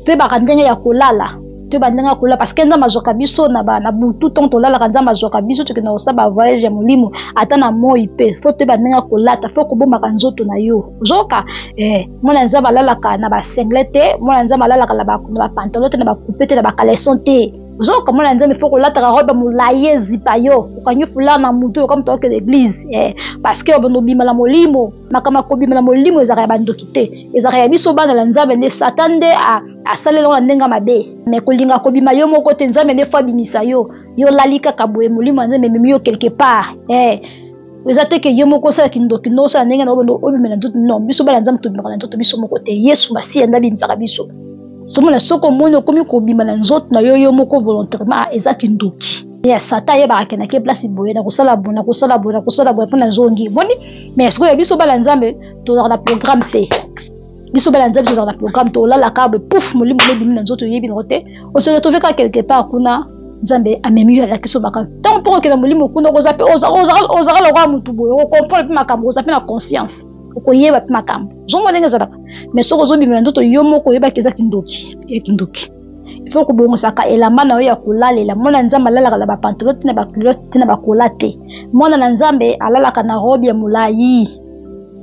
Toyebaka ndenge ya kolala, toyeba ndenge ya kolala, parce que Nzambe azwaka biso na ba na butu. Ntango tolalaka, Nzambe azwaka biso, tokenda kosala ba voyage ya molimo, ata na moi mpe. Faut toyeba ndenge ya kolata, faut kobombaka nzoto na yo. Ozoyoka? Mwana Nzambe alalaka na ba singlet te, mwana Nzambe alalaka na ba pantalon te, na ba coupe te, na ba caleçon te. Ozoyoka? Mwana Nzambe faut kolataka robe molai ezipa yo, okangi foulard na mutu oyoka moto akokende église, parce que obanda obima na molimo. Makambo ya kobima na molimo ezalaka ya bandoki te, ezalaka ya biso bana na Nzambe. Nde Satan nde asalela na ndenge mabe, mais kolinga kobima yo moko te. Nzambe nde faut abimisa yo. Yo olali kaka boye, molimo ya Nzambe ememi yo quelque part. Eza te ke yo moko osala kindoki nde osala ndenge na obima na nzoto. Non, biso bana Nzambe tobimaka na nzoto biso moko te. Yesu Masiya nde abimisaka biso. Ozomona, soki omoni okomi kobima na nzoto na yo yo moko volontairement, eza kindoki ya Satan. Ayebaka akendaki place boye, na kosala boye, na kosala boye, na kosala boye, mpo nazongi moni. Mais sikoyo biso bana Nzambe tozalaka na programme te. Biso bana Nzambe tozalaka na programme? Tolalaka boye, pouf, molimo ebimi na nzoto, oyebi nango te, ose retrouve kaka quelque part kuna. Nzambe amemi yo, alakisi yo makambo. Ntango mpo okende molimo kuna, okoza mpe ozalaka lokola motu boye, okocomprendre mpe makambo, oza mpe na conscience, okoyeba mpe makambo. Ozomona ndenge ezalaka? Mais soki ozobima na nzoto yo moko, oyebaki eza kindoki, ya kindoki. Il faut kobongisaka elamba na yo ya kolalela. Mwana Nzambe alalaka na bapantalon te, na baculotte te, na bakola te. Mwana na Nzambe alalaka na robe ya molai,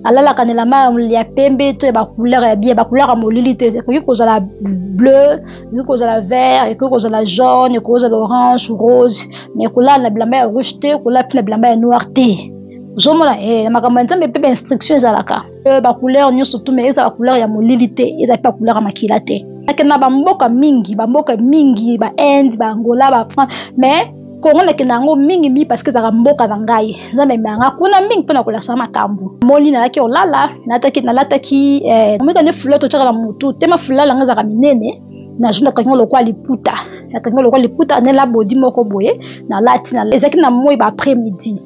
alalaka na elamba ya pembe to ya bacouleur ya bien, bacouleur ya molili te. Ekoki kozala bleu, ekoki kozala vert, ekoki kozala jaune, ekoki kozala orange, rose, mais kolala na bilamba ya rouge te, kolala mpe na bilamba ya noir te. Ozomona? Na makambo ya Nzambe mpe bainstruction ezalaka. Bacouleur nyonso tu, mais eza bacouleur ya molili te, eza mpe bacouleur ya makila te. Nakende na bamboka mingi, bamboka mingi, bainde, baangola, bafrance, mais Kongo nakende yango mingi mingi parce que ezalaka mboka na ngai. Nzambe ememanga kuna mingi mpona kolakisa makambo. Moni nayaki kolala, nalataki omika nde foulard totiaka na motu tema. Foulard yango ezalaka minene, nazwi, nakangi lokola liputa, nakangi lokola liputa, nela body moko boye nalati. Ezalaki na moi ba après midi.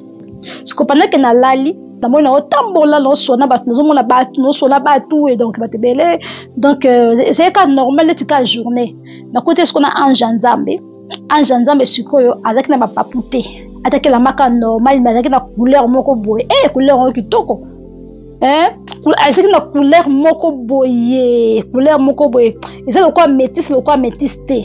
Siko pendant ke nalali, namoni naotambola, naoswana bato, nazomona bato, naoswana bato, et donc bato ebele. Donc ezalaki kaka normal neti kaka journée. Nakuti siko na ange ya Nzambe. Ange ya Nzambe sikoyo azalaki na bapapu te, ataki elamba kaka normal, mais azalaki na couleur moko boye, couleur oyo kitoko, azalaki na couleur moko boye, couleur moko boye eza lokola métisse, lokola métisse te.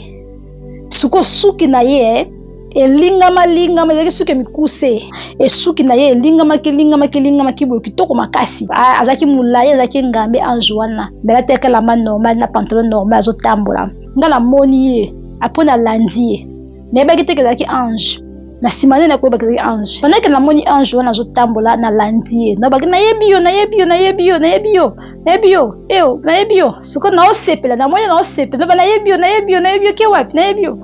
Sikoyo suki na ye elingama lingama, ezalaki suki ya mikuse. Esuki na ye elingamaki, elingamaki, elingamaki boye, kitoko makasi. Azalaki molai, azalaki ngambe. Ange wana mais alataki elamba normal na pantalon normal, azotambola. Nga namoni ye, après nalandi ye. Nayebaki te ezalaki ange. Na nsima nde nakoyebaki ezalaki ange. Pendant namoni ange wana azotambola, nalandi ye, nabaki: "Nayebi yo, nayebi yo, nayebi yo, nayebi yo, nayebi yo, eo, nayebi yo." Sikoyo naosepela, namoni naosepela, naba: "Nayebi yo, nayebi yo, nayebi yo, ke wapi? Nayebi yo."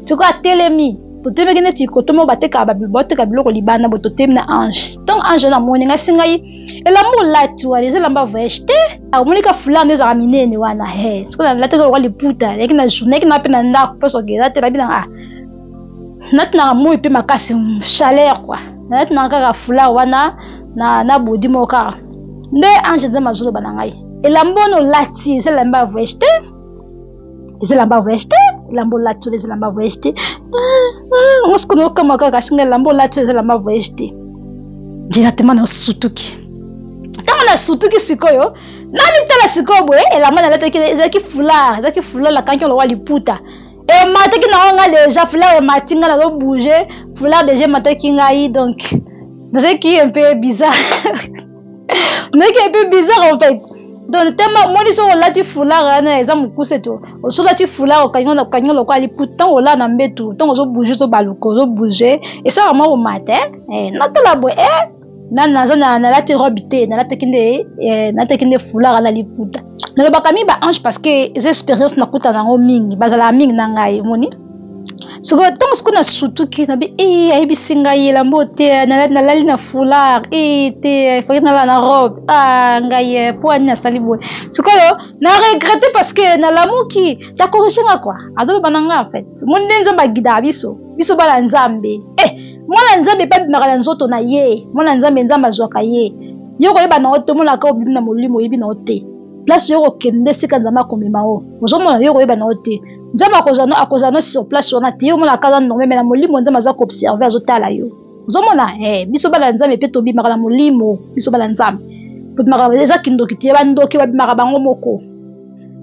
Sikoyo atelemi, totemeki neti koto moko batekaka, bateka biloko libanda boye. Totemi na ange. Ntango ange wana amoni ngai, si ngai: "Elamba olati wana eza elamba voyage te. Omoni ka foulard nde ezalaka minene wana." He, sikoyo nalataki lokola liputa. Nayaki na journée, nayaki na mpe na ndako mpe soki eza te, nabi nanga natinaka moi mpe makasi, chaleur quoi. Nalatinaka kaka foulard wana na body moko kaka. Nde ange Nzambe azoloba na ngai: "Elamba wana olati eza elamba ya voyage te, eza elamba ya voyage te. Elamba olati wana eza elamba ya voyage te." Ngo sikoyo naokama kaka, kasi ngai: "Elamba olati wana eza elamba ya voyage te." Directement nasutuki. Ntango nasutuki sikoyo, namitala sikoyo boye, elamba nalataki ezalaki foulard, ezalaki foulard nakangi lokola liputa, emataki nango nga déjà. Foulard emati nga, nazobouge, foulard déjà emataki ngai. Donc nazalaki un peu bizarre, nazalaki un peu bizarre en fait. Donc tema omoni, soki olati foulard wana eza mokuse to soki olati foulard okangi lokola liputa, ntango olala na mbetu, ntango ozobouge, ozobaluka, ozobouge, esalaka mwa komata. Natala boye, na naza nalati robe te, nalataki nde foulard na liputa. Nalobaka mingi ba ange parce que eza expérience nakutana yango mingi, bazalaka mingi na ngai. Omoni sikoyo, ntango sikoyo nasutuki, nabi e ayebisi ngai elamba te, nalali na foulard e te, efaki nalala na robe. Ah, ngai po ani nasali boye? Sikoyo na regrette parce que nalamuki, tacorrige nga quoi, azoloba na nga. En fait, omoni nde Nzambe aguidaka biso, biso bana Nzambe. Mwana Nzambe epe abimaka na nzoto na ye. Mwana Nzambe, Nzambe azwaka ye. Yo koyeba na yo te, omonaka obimi na molimo, oyebi na yo te place yo kokende, esika Nzambe akomema yo. Ozomona, yo koyeba na yo te. Nzambe akozala no sur place wana te. Yo omonaka aza normal, mais na molimo Nzambe aza koobserve, azotala yo. Ozomona? Biso bana Nzambe mpe tobimaka na molimo. Biso bana Nzambe tobimaka, eza kindoki te. Bandoki babimaka bango moko.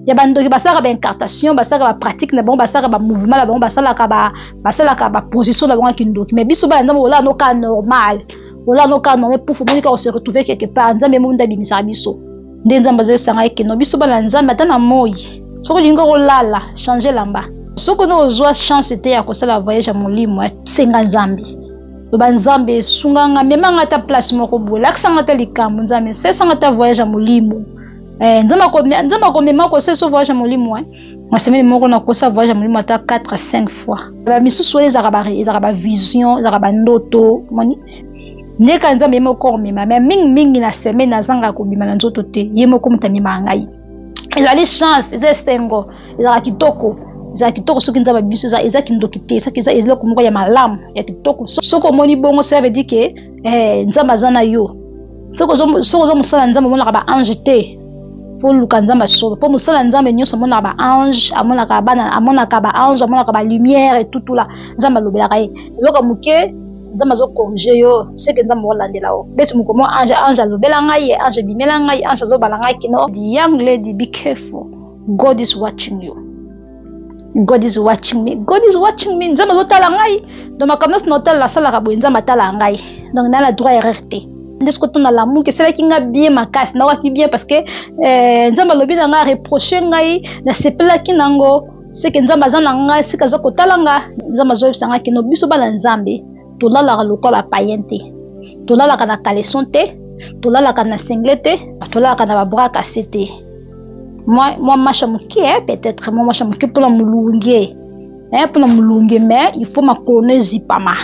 Ya bandoki basalaka baincartation, basalaka bapratique na bango, basalaka bamouvement na bango, basalaka ba, basalaka baposition na bango ya kindoki. Mais biso bana Nzambe, olala noka normal, olala noka normal, pouf, omoni kaka ose retrouver quelque part. Nzambe mo nde abimisaka biso. Nde Nzambe azoyesanga ekeno biso bana Nzambe, ata na moi soki olingi kolala, change elamba. Soki ono ozwa chance te ya kosala voyage ya molimo, senga Nzambe, loba: "Nzambe, esunganga, memanga ata place moko boye, lakisanga ata likambo. Nzambe, sesanga ata voyage ya molimo." Nzambe akomema kosesa voyage ya molimo. Na semaine moko nakosa voyage ya molimo ata 4 à 5 fois. Bamisusu wana ezalaka bavision, ezalaka bandoto. Moni ndeka Nzambe ye moko omema. Mais mingimingi na semaine nazangaka kobima na nzoto te, ye moko moto amemaka ngai. Ezali chance, eza esengo, ezalaka kitoko, ezala kitoko soki Nzambe biso. Eza kindoki te, eza eloko moko ya malamu, ya kitoko. Soki omoni bongo, ça veut dire que Nzambe aza na yo. Soki oza mosala Nzambe, omonaka baange te, fo luka Nzambe solo, mpo mosala Nzambe nyonso amonaka baange, amonaka bana, amonaka baange, amonaka balumière etutula. Nzambe alobelaka ye eloko moke, Nzambe azocorriger yo, seke Nzambe olandela yo. Beti moko mo ange, ange alobela ngai ye, ange ebimela ngai, ange azobala ngai kino. The young lady, be careful, God is watching you. God is watching me, God is watching me. Nzambe azotala ngai. Donc makambo nyonso naotala, nasalaka boye, Nzambe atala ngai. Donc naa na droit erreur te. Nde soki to nalamuki, esalaki nga bien makasi, naokaki bien parce que Nzambe alobi na ngai, reproche ngai, nasepelaki nango. Seke Nzambe aza na ngai, seke aza kotala nga. Nzambe azoyebisa ngai kino biso bana Nzambe tolalaka lokola bapayen te, tolalaka na caleçon te, tolalaka na singlet te, tolalaka na babras cassés te. Mwa manche moke, peut-être mwa manche moke mpona molunge, mpona molunge, mais il faut makolo no ezipama,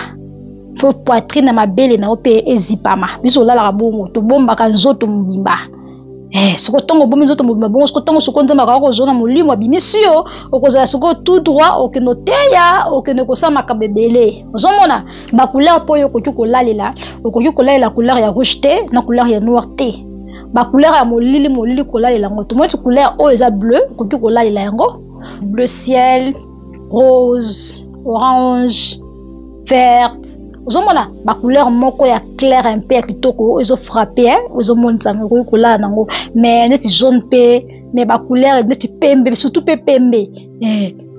faut poitrine na mabele na yo mpe ezipama. Biso olalaka bongo, tobombaka nzoto mobimba. Soko ntongo obomi nzoto mobimba bongo, soko ntongo, soko Nzambe akaka kozwa na molimo, abimisi yo, okozala sikoyo tout droit, okende oteya, okende kosala makambo ebele. Ozomona bacouleur mpo oyo okoki kolalela: okoki kolalela couleur ya rouge te, na couleur ya noir te, bacouleur ya molili molili kolalela yango. Tomoni ti couleur oyo eza bleu, okoki kolalela yango, bleu ciel, rose, orange, verte. Ozomona bacouleur moko ya clair mpe ya kitoko ezofrappe, ezomonisa, okoki kolala nango. Mais neti jaune mpe, mais bacouleur neti pembe, surtout mpe pembe,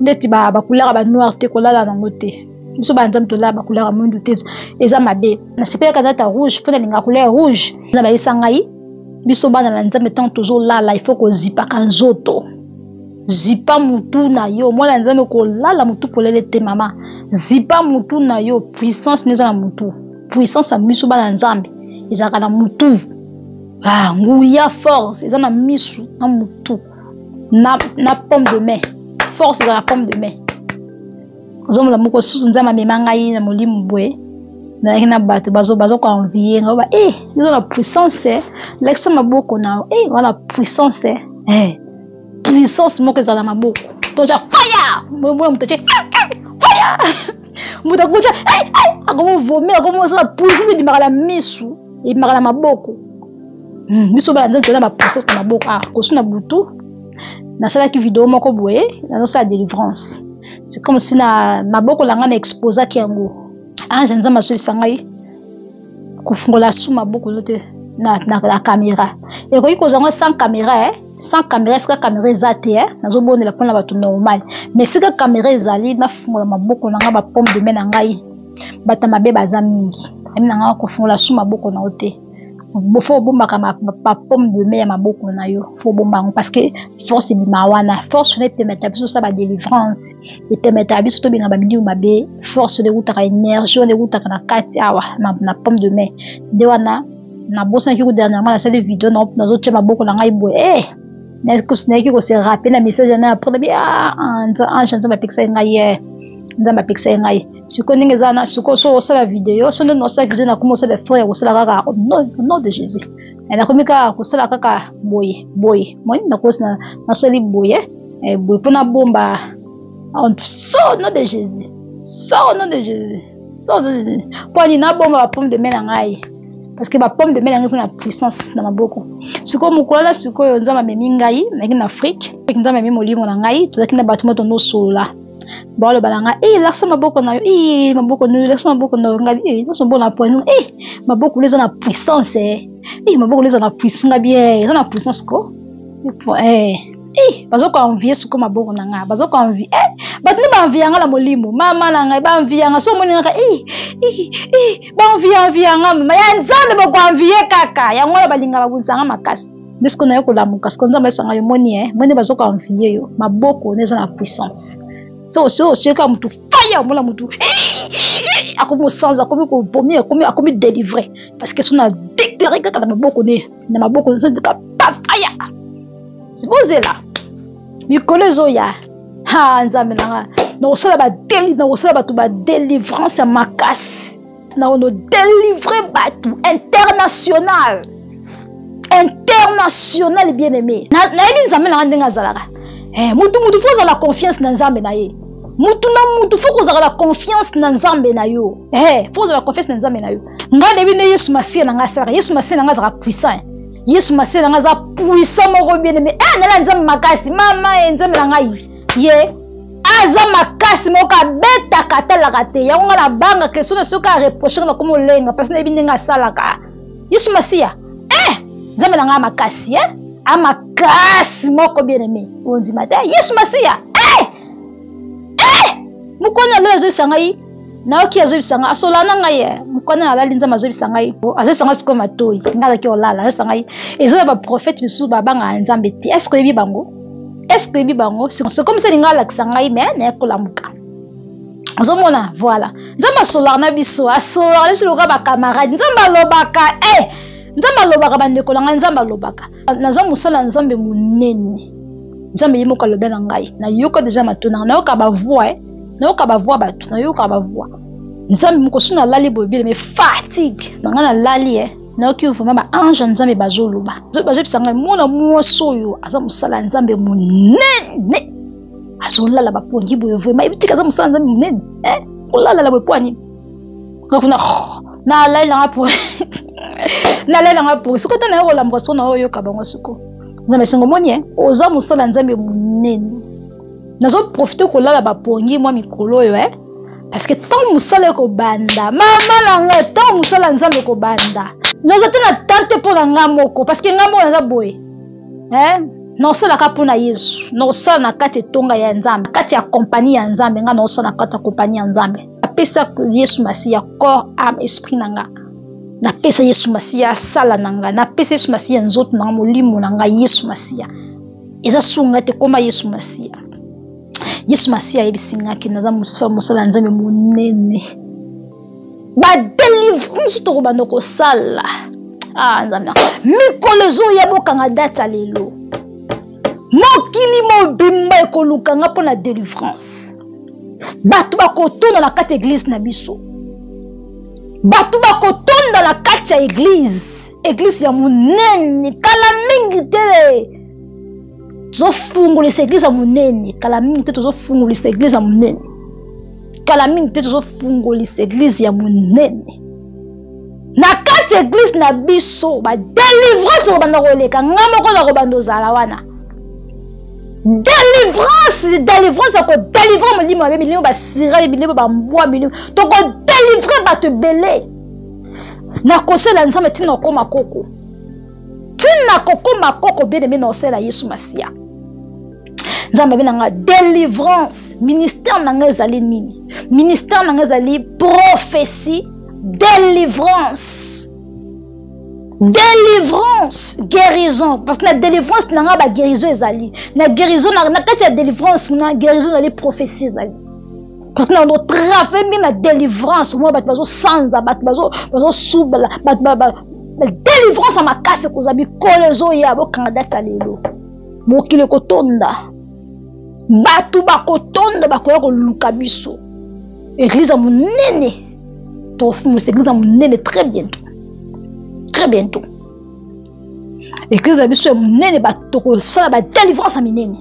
neti bacouleur ya banoir te, kolala nango te. Biso banzambe tolala bacouleur ya mwindu te, eza mabe. Nasepelaka nata rouge mpo nalingaka couleur rouge. Na bayebisa ngai, biso bana na Nzambe, ntango tozolala, il faut kozipaka nzoto. Zipa mutu na yo, mwana Nzambe, kolala mutu polele te. Mama, zipa mutu na yo. Puissance eza na mutu. Puissance ya miso bana Nzambe ezalaka na mutu. Nguya, force eza na misu, na mutu, na paume de main. Force eza na paume de main. Ozomona moko susu, Nzambe amema ngai na molimo boye, nazalaki na bato bazokoenvier ngai ba eza na puissance, lakisa maboko na yo, wana puissance, puissance moko ezala na maboko. Toja fire, mona moto atie fire, moto akotya akomovomir, akomosala. Puissance ebimaka na misu, ebimaka na maboko. Biso bana Nzambe toza na bapuissance na maboko. Kosu na butu nasalaki video moko boye, nazosala délivrance. C'est comme si na maboko na ngai na exposaki yango. Ange Nzambe azoyebisa ngai kofungola su maboko no te na caméra. Ekoki kozwa ngo sans caméra, eh? Sans caméra, esika caméra eza te, eh? Nazobondela mpona bato normal, mais esika caméra ezali, nafungola maboko na ngai, bapaume de main na ngai. Bato mabe baza mingi. Ami na ngai kofungola su maboko na yo te. Fo obombaka bapaume de main ya maboko na yo, fo obomba yango parce que force ebima wana. Force wana epermetaka biso tosala badélivrance, epermetaka biso tobenga bamilimo mabe. Force wana eutaka, énergie wana eutaka na kati awa na paume de main. Nde wana nabosanaki ko dernièrement nasali video, nazotia maboko na ngai boye, nayaki kose rappeler na message wana. Après nabi ange Nzambe apekisaki ngai ye, Nzambe apekisaki ngai. Sikoyo ndenge eza na sikoyo, so osala video, so ndenge osala video, nakomi osala effort ya kosala kaka au nom de Jésus. Nakomi kaka kosala kaka boye boye, moni nakosi nasali boye boye mpo nabomba. So au nom de Jésus, so au nom de Jésus, so au nom de Jésus. Mpo ani nabomba bapaume de main na ngai, parce que bapaume de main na ngai eza na puissance na maboko. Sikoyo mokolo wana, sikoyo Nzambe amemi ngai, nayaki na Afrique, Nzambe amemi molimo na ngai, tozalaki na bato mo tondosolola, baloba na ngai: "Lakisa maboko na yo, maboko na yo, lakisa maboko na yo." Ngai: "Lakisa maboko na poigne, maboko eza na puissance, maboko eza na puissance." Ngai: "Bien, eza na puissance ko." Eh, bazo ko envier siko maboko na nga bazo ko envier eh, bato nde baenvie nga na molimo mama na ngai baenvie nga so omoni ngaka eh, eh, eh, baenvie envie nga mama ya nzambe bokoenvie kaka yango wana balinga babundisa nga makasi nde siko naye kolamuka siko nzambe esanga yo moni eh, moni bazo koenvie yo maboko nde eza na puissance so osi osieka motu faya omona motu akomi mosanza akomi kovomi akomi akomi délivre parce que so na déclare kaka na maboko ne na maboko faya bozela mikolo ezoya ha nzambe na nga nakosala badeli nakosala bato badelivrance ya makasi nakono delivre bato international international bien aimé nayebi nzambe na nga ndenge azalaka eh, mutu mutu fo ozala confiance na nzambe na ye mutu na mutu fo kozala na confiance na nzambe na yo eh, fo kozala confiance na nzambe na yo ngai nayebi nde yesu masiya na ngai asalaka yesu masiya na ngai azalaka puissant yesu masiya na ngai aza puissant moko bien aimé eh, nala nzambe makasi mama ye nzambe na ngai ye aza makasi moko abetaka atalaka te yango ngai nabangaka eso na soki areproche nga nakoma olenga parce nayebi ndenge asalaka yesu masiya eh nzambe na ngai makasi eh amakasi moko bien aimé ondima te yesu masiya eh eh mokoni alala azoyebisa ngai nayoki azoyebisa ngai asola na ngai eh. mokwana alali nzambe azoyebisa ngai azoyebisa ngai sikoyo matoi ngai azalaki olala azoyebisa ngai eza na baprofete misusu babangaka nzambe te eske oyebi bango eske oyebi bango c'est comme ça elingi alakisa ngai me naye kolamuka ozomona voilà nzambe asolaka na biso asolaka na biso lokola bacamarade nzambe alobaka e eh! nzambe alobaka bandeko na ngai nzambe alobaka naza mosala ya nzambe monene nzambe ye moko alobi na ngai nayoka deja matona nayoka bavoi eh? nayoka bavoi bato nayoka bavoi nzambe mokosu nalali boye bile me fatigue na ngai nalali e nayoki vraiment ba ange ya nzambe bazoloba bazoyebisa ngai mwana mwasi oyo aza mosala ya nzambe monene azolala bapongi boye vraiment yebi tika aza mosala ya nzambe monene eh? kolalala boye mpo nini nga kuna nalali nanga po nalali nanga po soki ata naye kolambuka soko nayo oyoka bango siko nzambe esengo omoni e oza mosala ya nzambe monene nazoprofite kolala bapongi mwa mikolo oyo e parce que ntango mosala ekobanda mama na ngai ntango mosala ya nzambe ekobanda naza te na temps te mpo na ngai moko parce que ngai moko naza boye eh? naosalaka mpo na yesu naosala na kati etonga ya nzambe kati ya kompani ya nzambe ngai naosala na kati ya kompani ya nzambe napesa yesu masiya corps ame esprit na ngai napesa yesu masiya asala na ngai napesa yesu masiya nzoto na ngai molimo na ngai yesu masiya eza sunga te koma yesu masiya yesu masiya ayebisi nga ke naza mosala ya nzambe monene badelivrance tokobanda kosala ah, nzambe mikolo ezoya bokanga date ya lelo mokili mobimba ekoluka nga mpo na delivrance bato bakotonda na kati ya eglize na biso bato bakotonda na kati ya eglize eglize ya monene kala mingi te tozofungolisa eglize ya monene kala mingi te tozofungolisa eglize ya monene kala mingi te tozofungolisa eglize ya monene na kati ya eglize na biso badelivrance ekobanda koleka nga moko na kobanda ozala wana delivrance delivrance ya kodelivre molimo mabe milimo basirali milimo bambwa milimo tokodelivre bato ebele nakosela nzambe ntina okoma koko ntina kokoma koko bien aime na osala yesu masiya nzambe abe na nga délivrance ministère na nga ezali nini ministère na nga ezali prophétie délivrance délivrance guérison parce que na délivrance na nga baguérison ezali na guérison na kati ya délivrance na guérison ezali prophétie ezali parce que na otravaille mingi na délivrance omona bato bazosanza bato bazosubala bato délivrance ya makasi ekozwa mikolo ezoya bokanga date ya lelo mokili ekotonda bato bakotonda bakoya koluka biso eglise ya monene tofungisa eglise ya monene très bientôt très bientôt eglise ya biso ya monene bato tokosala badelivrance ya minene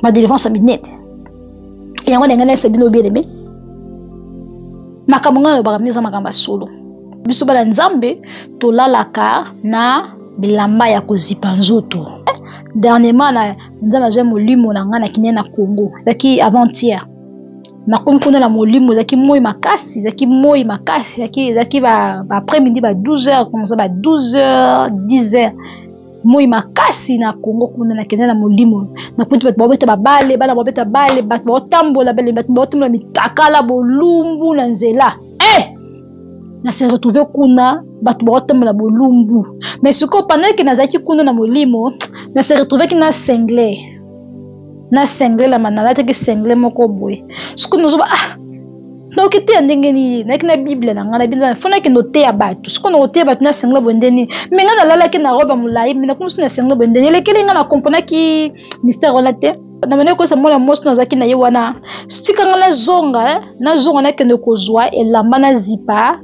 badelivrance ya minene yango ndenge nayesa bino bien aime makambo ngai nalobaka bino eza makambo ya solo biso bana nzambe tolalaka na bilamba ya kozipa nzoto dernièrement na nzambe azwi molimo na ngai nakende na congo ezalaki avant-hier nakomi kuna na molimo ezalaki moi makasi ezalaki moi makasi ezalaki ba après midi ba 12 heures comme ça ba 12 heures 10 heures. Moi makasi na Congo kuna nakende na molimo nakuti bato baobeta babale, bana baobeta bale, bato baotambola bale, bato baotambola mitakala bolumbu na nzela eh! Na se retrouve kuna bato baotambola bolumbu, mais sikoyo pendant ke nazalaki kuna na molimo na se retrouveki na sengle na sengle na nalataki sengle moko boye. Sikoyo nazoba ah nakoki teya ndenge nini? Nayaki na bible na ngai na binza fo nakende oteya bato. Sikoyo nakoteya bato na sengle boye nde nini? Me ngai nalalaki na robe ya molai, me nakomisi na sengle boye nde nini? Elekeli ngai, na komprenaki mystère wana te. Na bandaki koyesa mwana mwasi nazalaki na ye wana, tika ngai nazonga, nazonga nakende kozwa elamba nazipa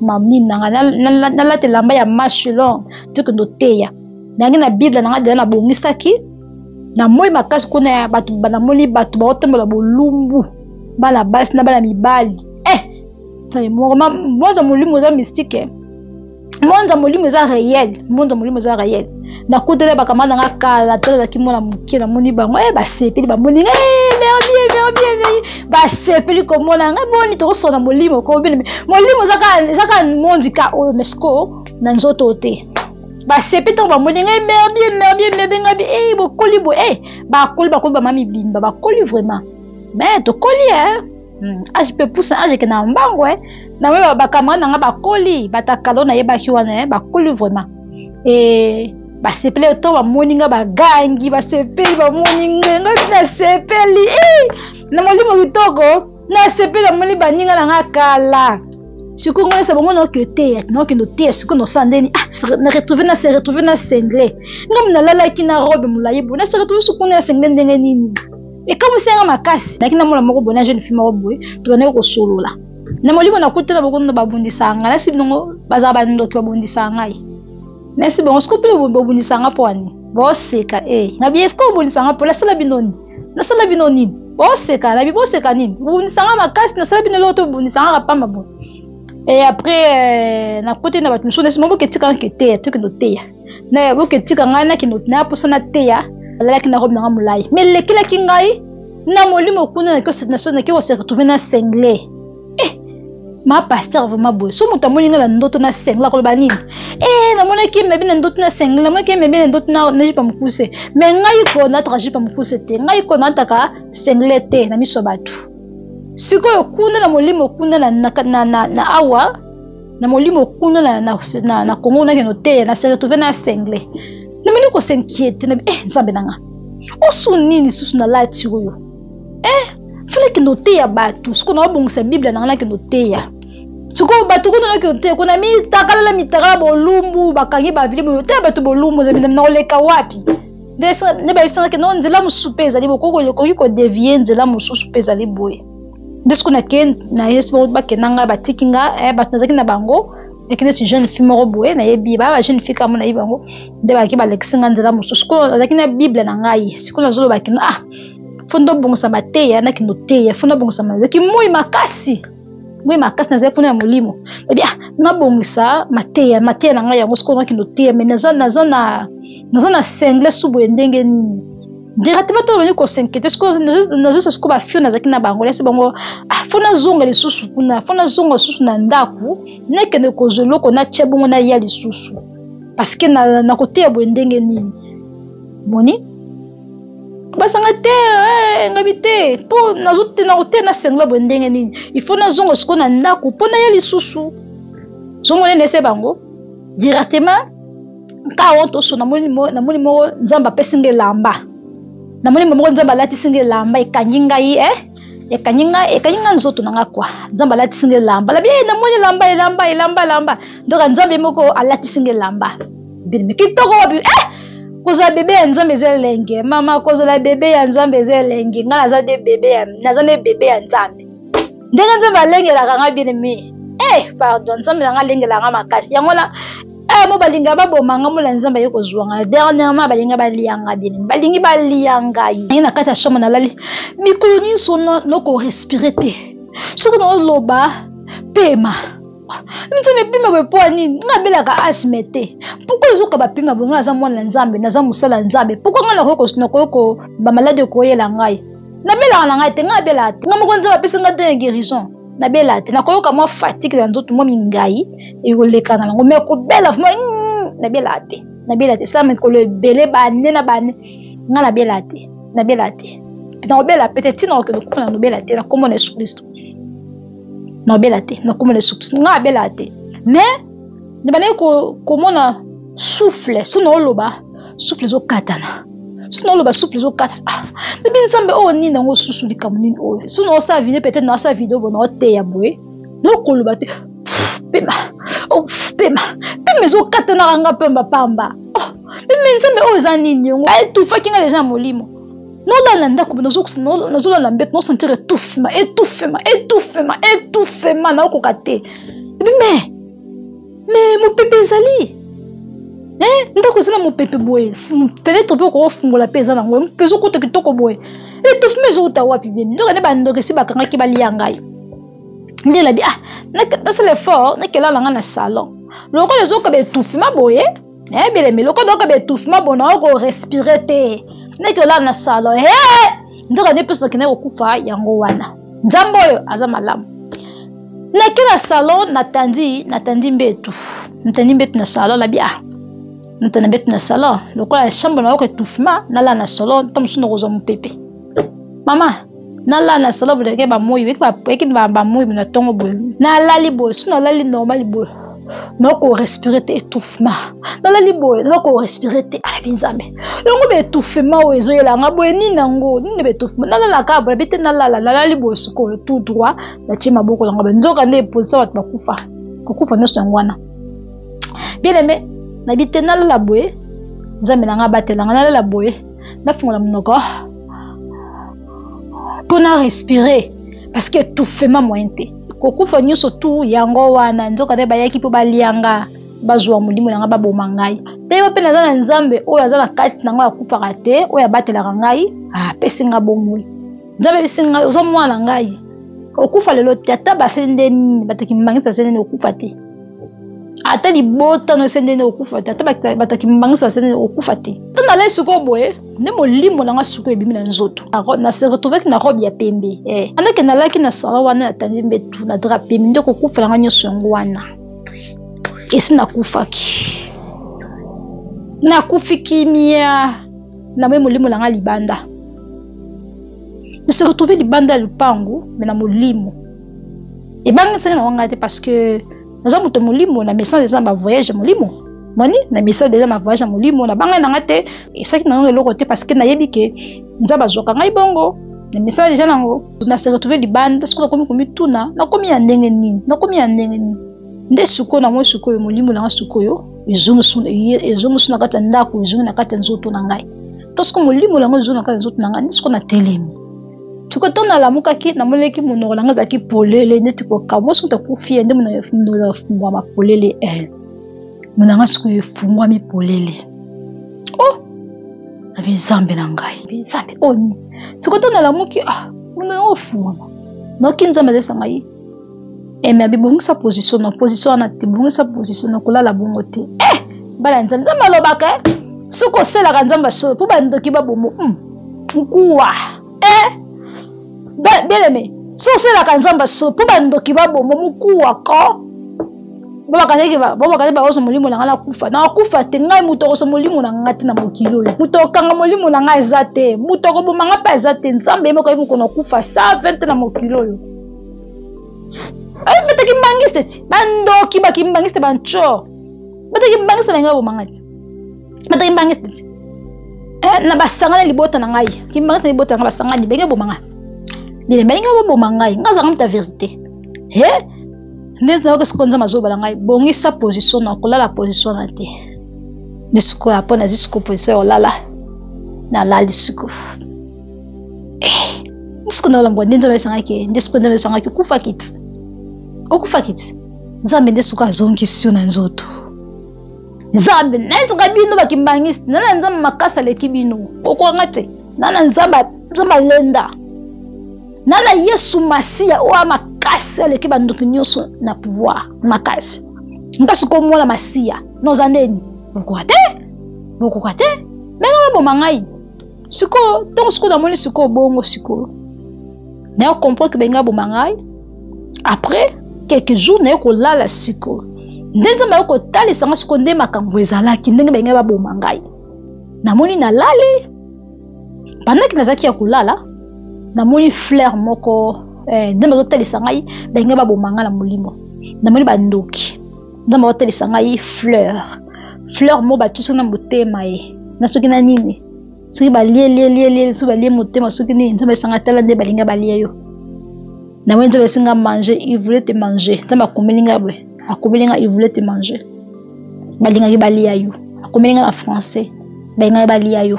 manini na ngai, nalata elamba ya manche longue tokende oteya. Nayaki na bible na ngai deja nabongisaki na moi makasi kuna ya bato, namoni bato baotambola bolumbu, bana basi na bana mibali. Mwanza molimo eza mystique, mwanza molimo eza réel, mwanza molimo eza réel. Nakuteli bakama na nga kala talelaki mwana moke, namoni bango basepeli, bamoni nga mervie mervie mervie, basepeli komona nga. Boni tokosona molimo ko bino molimo eza kaka mondi ka oyo mesko na nzoto te. Basepeli ntango bamoni ngai mervie mervie mervie, ngai bi bokoli boye, bakoli bakoli bama mibimba bakoli vraiment, mais tokoli age mpe pusa age ekende na mbango. Namoni bacamarade na nga bakoli, batakalo nayebaki wana bakoli vraiment. Basepeli to bamoni nga bagangi, basepeli bamoni ngai, ngai nasepeli na molimo kitoko, nasepeli namoni baninga na nga kala. Sikoyo ngai nasa bango naoke oteya, naokende oteya. Sikoyo nosala ndeni? Ah, na retrouve na se retrouve na sengle, ngai nalalaki na robe molai boye, na se retrouve sukuna na sengle ndenge nini? Ekamwisi nga makasi. Nayaki na mwana moko boye, na jeune fille moko boye, tobandaki kosolola na molimo. Nakutana bango babundisaka ngai, nasi binongo bazala bandoki, babundisaka ngai. Nasi bango sikoyo mpe babundisaka nga mpo wani boseka. Nabi eske obundisaka nga mpo nasala bino nini? Nasala bino nini? Boseka. Nabi boseka nini? Bobundisaka nga makasi, nasala bino eloko te, bobundisaka nga pamba boye. Et après nakuti na bato mosusu, nasi boke tika nga teya, tokende oteya na boke tika ngai nakende na posa na teya. Nalalaki na robe na nga molai, mais elekelaki ngai na molimo kuna nake kose retrouve na sengle. Ma pasteur vraiment boye, so moto amoni ngai na ndoto na sengle akoloba nini? Namonaki mebi na ndoto na sengle, namonaki mebi na ndoto na jupe mokuse, mais ngai ko nataka jupe mokuse te, ngai ko nataka sengle te na miso ya bato. Sikoyo kuna na molimo kuna na awa na molimo kuna na Congo nakende oteya, na se retrouve na sengle. Namoni kosinquiete na nzambe na nga osu nini susu nalati oyo? Fo nakende oteya bato. Sikoyo naobongisa bible na nga nakende oteya. Sikoyo bato kuna nakende oteya kuna mitakala na mitakala bolumbu, bakangi bavili boye, oteya bato bolumbu nakoleka wapi? Nde bayebisangaki no nzela mosusu mpe ezali boye, okoki kodevie nzela mosusu mpe ezali boye. Nde sikoyo nake nayesi bango bakenda ngai, batiki nga bato nazalaki na bango, nakende si jeune fille moko boye nayebi ba jeune fille kamo nayebi bango, nde bakaki balekisi nga nzela mosusu. Sikoyo nazalaki na bible na ngai, sikoyo nazoloba kino ah fo ndobongisa mateya, nakende oteya, fo nabongisa. Nazalaki moi makasi, moi makasi, nazalaki kuna ya molimo, nabi ah nabongisa mateya, mateya na ngai yango. Sikoyo nakende oteya, mais naza na sengle su boye ndenge nini? Directement to bandi kosinquiete. Sikoyo nazosa sikoyo bafio nazalaki na bango, nasi bango ah fo nazonga lisusu kuna, fo nazonga lisusu na ndako, nakende kozwa eloko natia bongo naya lisusu, parce que nakoteya boye ndenge nini? Moni basanga te, ngabi te mpo nakoteya na sengle boye ndenge nini? Il faut nazonga sikoyo na ndako mpo naya lisusu. Zomona nese bango directement ka oyo toso. Namoni moko nzambe apesi nga elamba, namoni moko nzambe alatisi nga elamba, ekangi ngai, ekangi ngai, ekangi ngai nzoto na nga kwa. Nzambe alatisi nga elamba, labi namoni elamba, elamba, elamba, elamba. Donc nzambe moko alatisi nga elamba bilimi kitoko wapi. Kozala bebe ya nzambe eza elenge mama, kozala bebe ya nzambe eza elenge. Ngai naza nde bebe ya, naza nde bebe ya nzambe. Ndenge nzambe alengelaka ngai bien aimé, pardon, nzambe na ngai alengelaka ngai makasi. Yango wana mo balinga baboma nga, mola nzambe aye kozwa ngai. Dernièrement balinga balia nga bien, balingi balia ngai. Ngai na kati ya chambre nalali mikolo nyonso nokorespire te, soki naoloba pema, nzambe pema boye mpo nini? Nga abelaka asthme te, pourquoi ezoka bapema boye? Nga naza mwana na nzambe, naza mosala ya nzambe, pourquoi nga nakoki bamaladi ekoyela ngai? Nabelaka na ngai te, ngai abelaka te, nga moko nzambe apesi ngai don ya guérison. Nabela te, nakoyoka mwa fatigue na nzoto, mwa mingai ekoleka na yango, mais kobela vraiment nabelaka te. Nabela te. Esala mikolo ebele bane na bane nga nabela te, nabela te. Nakobela pe te ntina kokende kokufa na nobela te na kombo na Yesu Kristo. Nabela te na kombo na Yesu Kristo. Nga nabela te. Mais nabandaki komona souffle so naoloba souffle ezokatana. So naoloba souffle ezokatana. Ah, nabi Nzambe oyo nini yango susu likambo nini oyo. So naosala video peut-être naosala video bo naoteya boye. Nakoloba te. Pema. Oh, pema. Pema ezokatanaka nga pamba pamba. Oh, me Nzambe oyo eza nini yango? Etufaki nga deja na molimo. Nolala na ndako, nazolala na mbeto, nosentir étouffement, étouffement, étouffement, étouffement, naokoka te. Mais, mais mopepe ezali. Eh, ndako eza na mopepe boye, fenêtre mpe okofungola mpe eza nango, mopepe ezokota kitoko boye. Étouffement ezouta wapi bien? Nzoka nde bandoki esi bakangaki balia ngai. Nde nabi ah, nasala effort, nakelala nga na salon. Lokola ezokoba étouffement boye, eh belemi lokola oyoka baétouffement bona oko respire te ndenge olala na salon he nzoka nde mpe okende kokufa yango wana. Nzambe oyo aza malamu. Nake na salon, natandi, natandi mbetu, natandi mbetu na salon, nabi ah, natanda mbetu na salon lokola chambre na yoka étouffement, nalala na salon ntango mosusu nakozwa mopepe. Mama nalala na salon boye, ba moi, eke ba moi na ntongo boye, nalali boye, so nalali normal boye, nako respirer te étouffement, nalali boye nako respirer te. Alabi Nzambe yango ba étouffement oyo ezoyela nga boye nini yango nini ba étouffement, nalala kaka boye, nabi te nalala, nalali boye sikoyo tout droit, natie maboko na nga boye, nzoka nde position bato bakufa, kokufa nyonso yango wana. Bien aimé, nabi te nalala boye, Nzambe na nga abatela nga, nalala boye, nafungola monoko mpo na respirer parce que étouffement moyen te, kokufa nyonso tu yango wana. Nzoka nde bayaki mpo balianga, bazwa molimo na ngai, baboma ngai. Te mpe naza na Nzambe oyo aza na kati na ngai, akufaka te, oyo abatelaka ngai, apesi nga bomoi. Nzambe apesi ngai, oza mwana na ngai, okufa lelo te, ata basali nde nini, bataki mbangisa basali nini, okufa te. Ata libota no esali nde okufa te, ata bataki mbangisa basali nini, okufa te. To nalai sikoyo boye nde molimo na nga sikoyo ebimi na nzoto. Na se retrouvaki na robe ya pembe. Andake nalaki na salon wana, natandi mbetu na drap pembe, nde kokufa na nga nyonso yango wana. Esi nakufaki, nakufi kimia, namoni molimo na nga libanda. Na se retrouve libanda ya lupangu, me na molimo ebangisaki na wanga te parce que naza moto molimo na message eza ba voyage ya molimo. Moni na message eza ba voyage ya molimo, na bangai na nga te, esaki na ngo eloko te parce que nayebi ke Nzambe azwaka ngai bongo na message deja nango. Na se retrouve libanda sikoyo, nakomi komituna nakomi ya ndenge nini, nakomi ya ndenge nini. Nde sikoyo namoni sikoyo molimo na nga sikoyo ezongi na kati ya ndako, ezongi na kati ya nzoto na ngai. To sikoyo molimo na yango ezongi na kati ya nzoto na ngai, nde sikoyo natelemi. Sikoyo ntango nalamukaki, namonaki monoko na ngai ezalaki polele neti kokamwa. Mwasi moto akufi ye nde monoko efungwama polele. Monoko na ngai sikoyo efungwami polele. Oh, nabi Nzambe na ngai, Nzambe oyo nini? Sikoyo ntango nalamuki, ah, monoko na ngai efungwama, nayoki Nzambe azalisa ngai. Mais abibongisa position na position wana te, bongisa position na kolala bongo te. Bala Nzambe, Nzambe alobaka, soki osalaka Nzambe asolo po bandoki babomo, nkuwa. Bien aimé, soki osalaka Nzambe asolo po bandoki babomo, mukuwa ko. Babakazaki bakosa molimo na ngai nakufa, nakufa te. Ngai moto akosa molimo na ngai te na mokili oyo, moto akokanga molimo na ngai eza te, moto akoboma ngai mpe eza te. Nzambe ye moko ayebi mokolo nakufa 120 te na mokili oyo. Bataki mbangiste ti, bandoki bakimbangiste banco, bataki mbangiste na ngai baboma ngai ti, bataki mbangiste ti. Na basangani libota na ngai, kimbangiste na libota na ngai basangani benge boma ngai, bile balingi baboma ngai, ngai azalaka moto ya vérité. Nde nayoki sikoyo Nzambe azoloba na ngai, bongisa position na kolala position na te. Nde sikoyo apo nazwi sikoyo position ya kolala, nalali sikoyo. Nde sikoyo naolambwa nde Nzambe esangaki, nde sikoyo Nzambe esangaki okufaki ti, okufaki ti. Nzambe nde sikoyo azongisi yo na nzoto. Nzambe nayesaka bino bakimbangisi, nana Nzambe makasi aleki bino, okoka te. Nana Nzambe, Nzambe alenda. Nana Yesu Masiya oyo makasi aleki bandoki nyonso na pouvoir makasi. Nga sikoyo mwana Masiya noza ndeni, bokoka te, bokoka te, menga baboma ngai. Sikoyo ntongo sikoyo namoni sikoyo bongo sikoyo nayo comprendre ke benga boma ngai. Après quelques jours naye kolala sikoyo. Nde Nzambe ayo kotalisa nga sikoyo nde makambo ezalaki, ndenge balingai baboma ngai. Namoni nalali, pendant que nazalaki ya kolala, namoni fleur moko eh, Nzambe azotalisa ngai balingai baboma ngai na molimo. Namoni bandoki. Nzambe azotalisa ngai fleur. Fleur moko batie soki na motema ye, na soki na nini. Soki balie lie lie lie, soki balie motema soki nini, Nzambe esanga tala nde balinga balie yo. Namoni Nzambe esinga manger, il voulait te manger. Nzambe akomeli ngai boye, akomeli ngai il voulait te manger. Balingaki balia yo. Akomeli ngai na français, balingaki balia yo.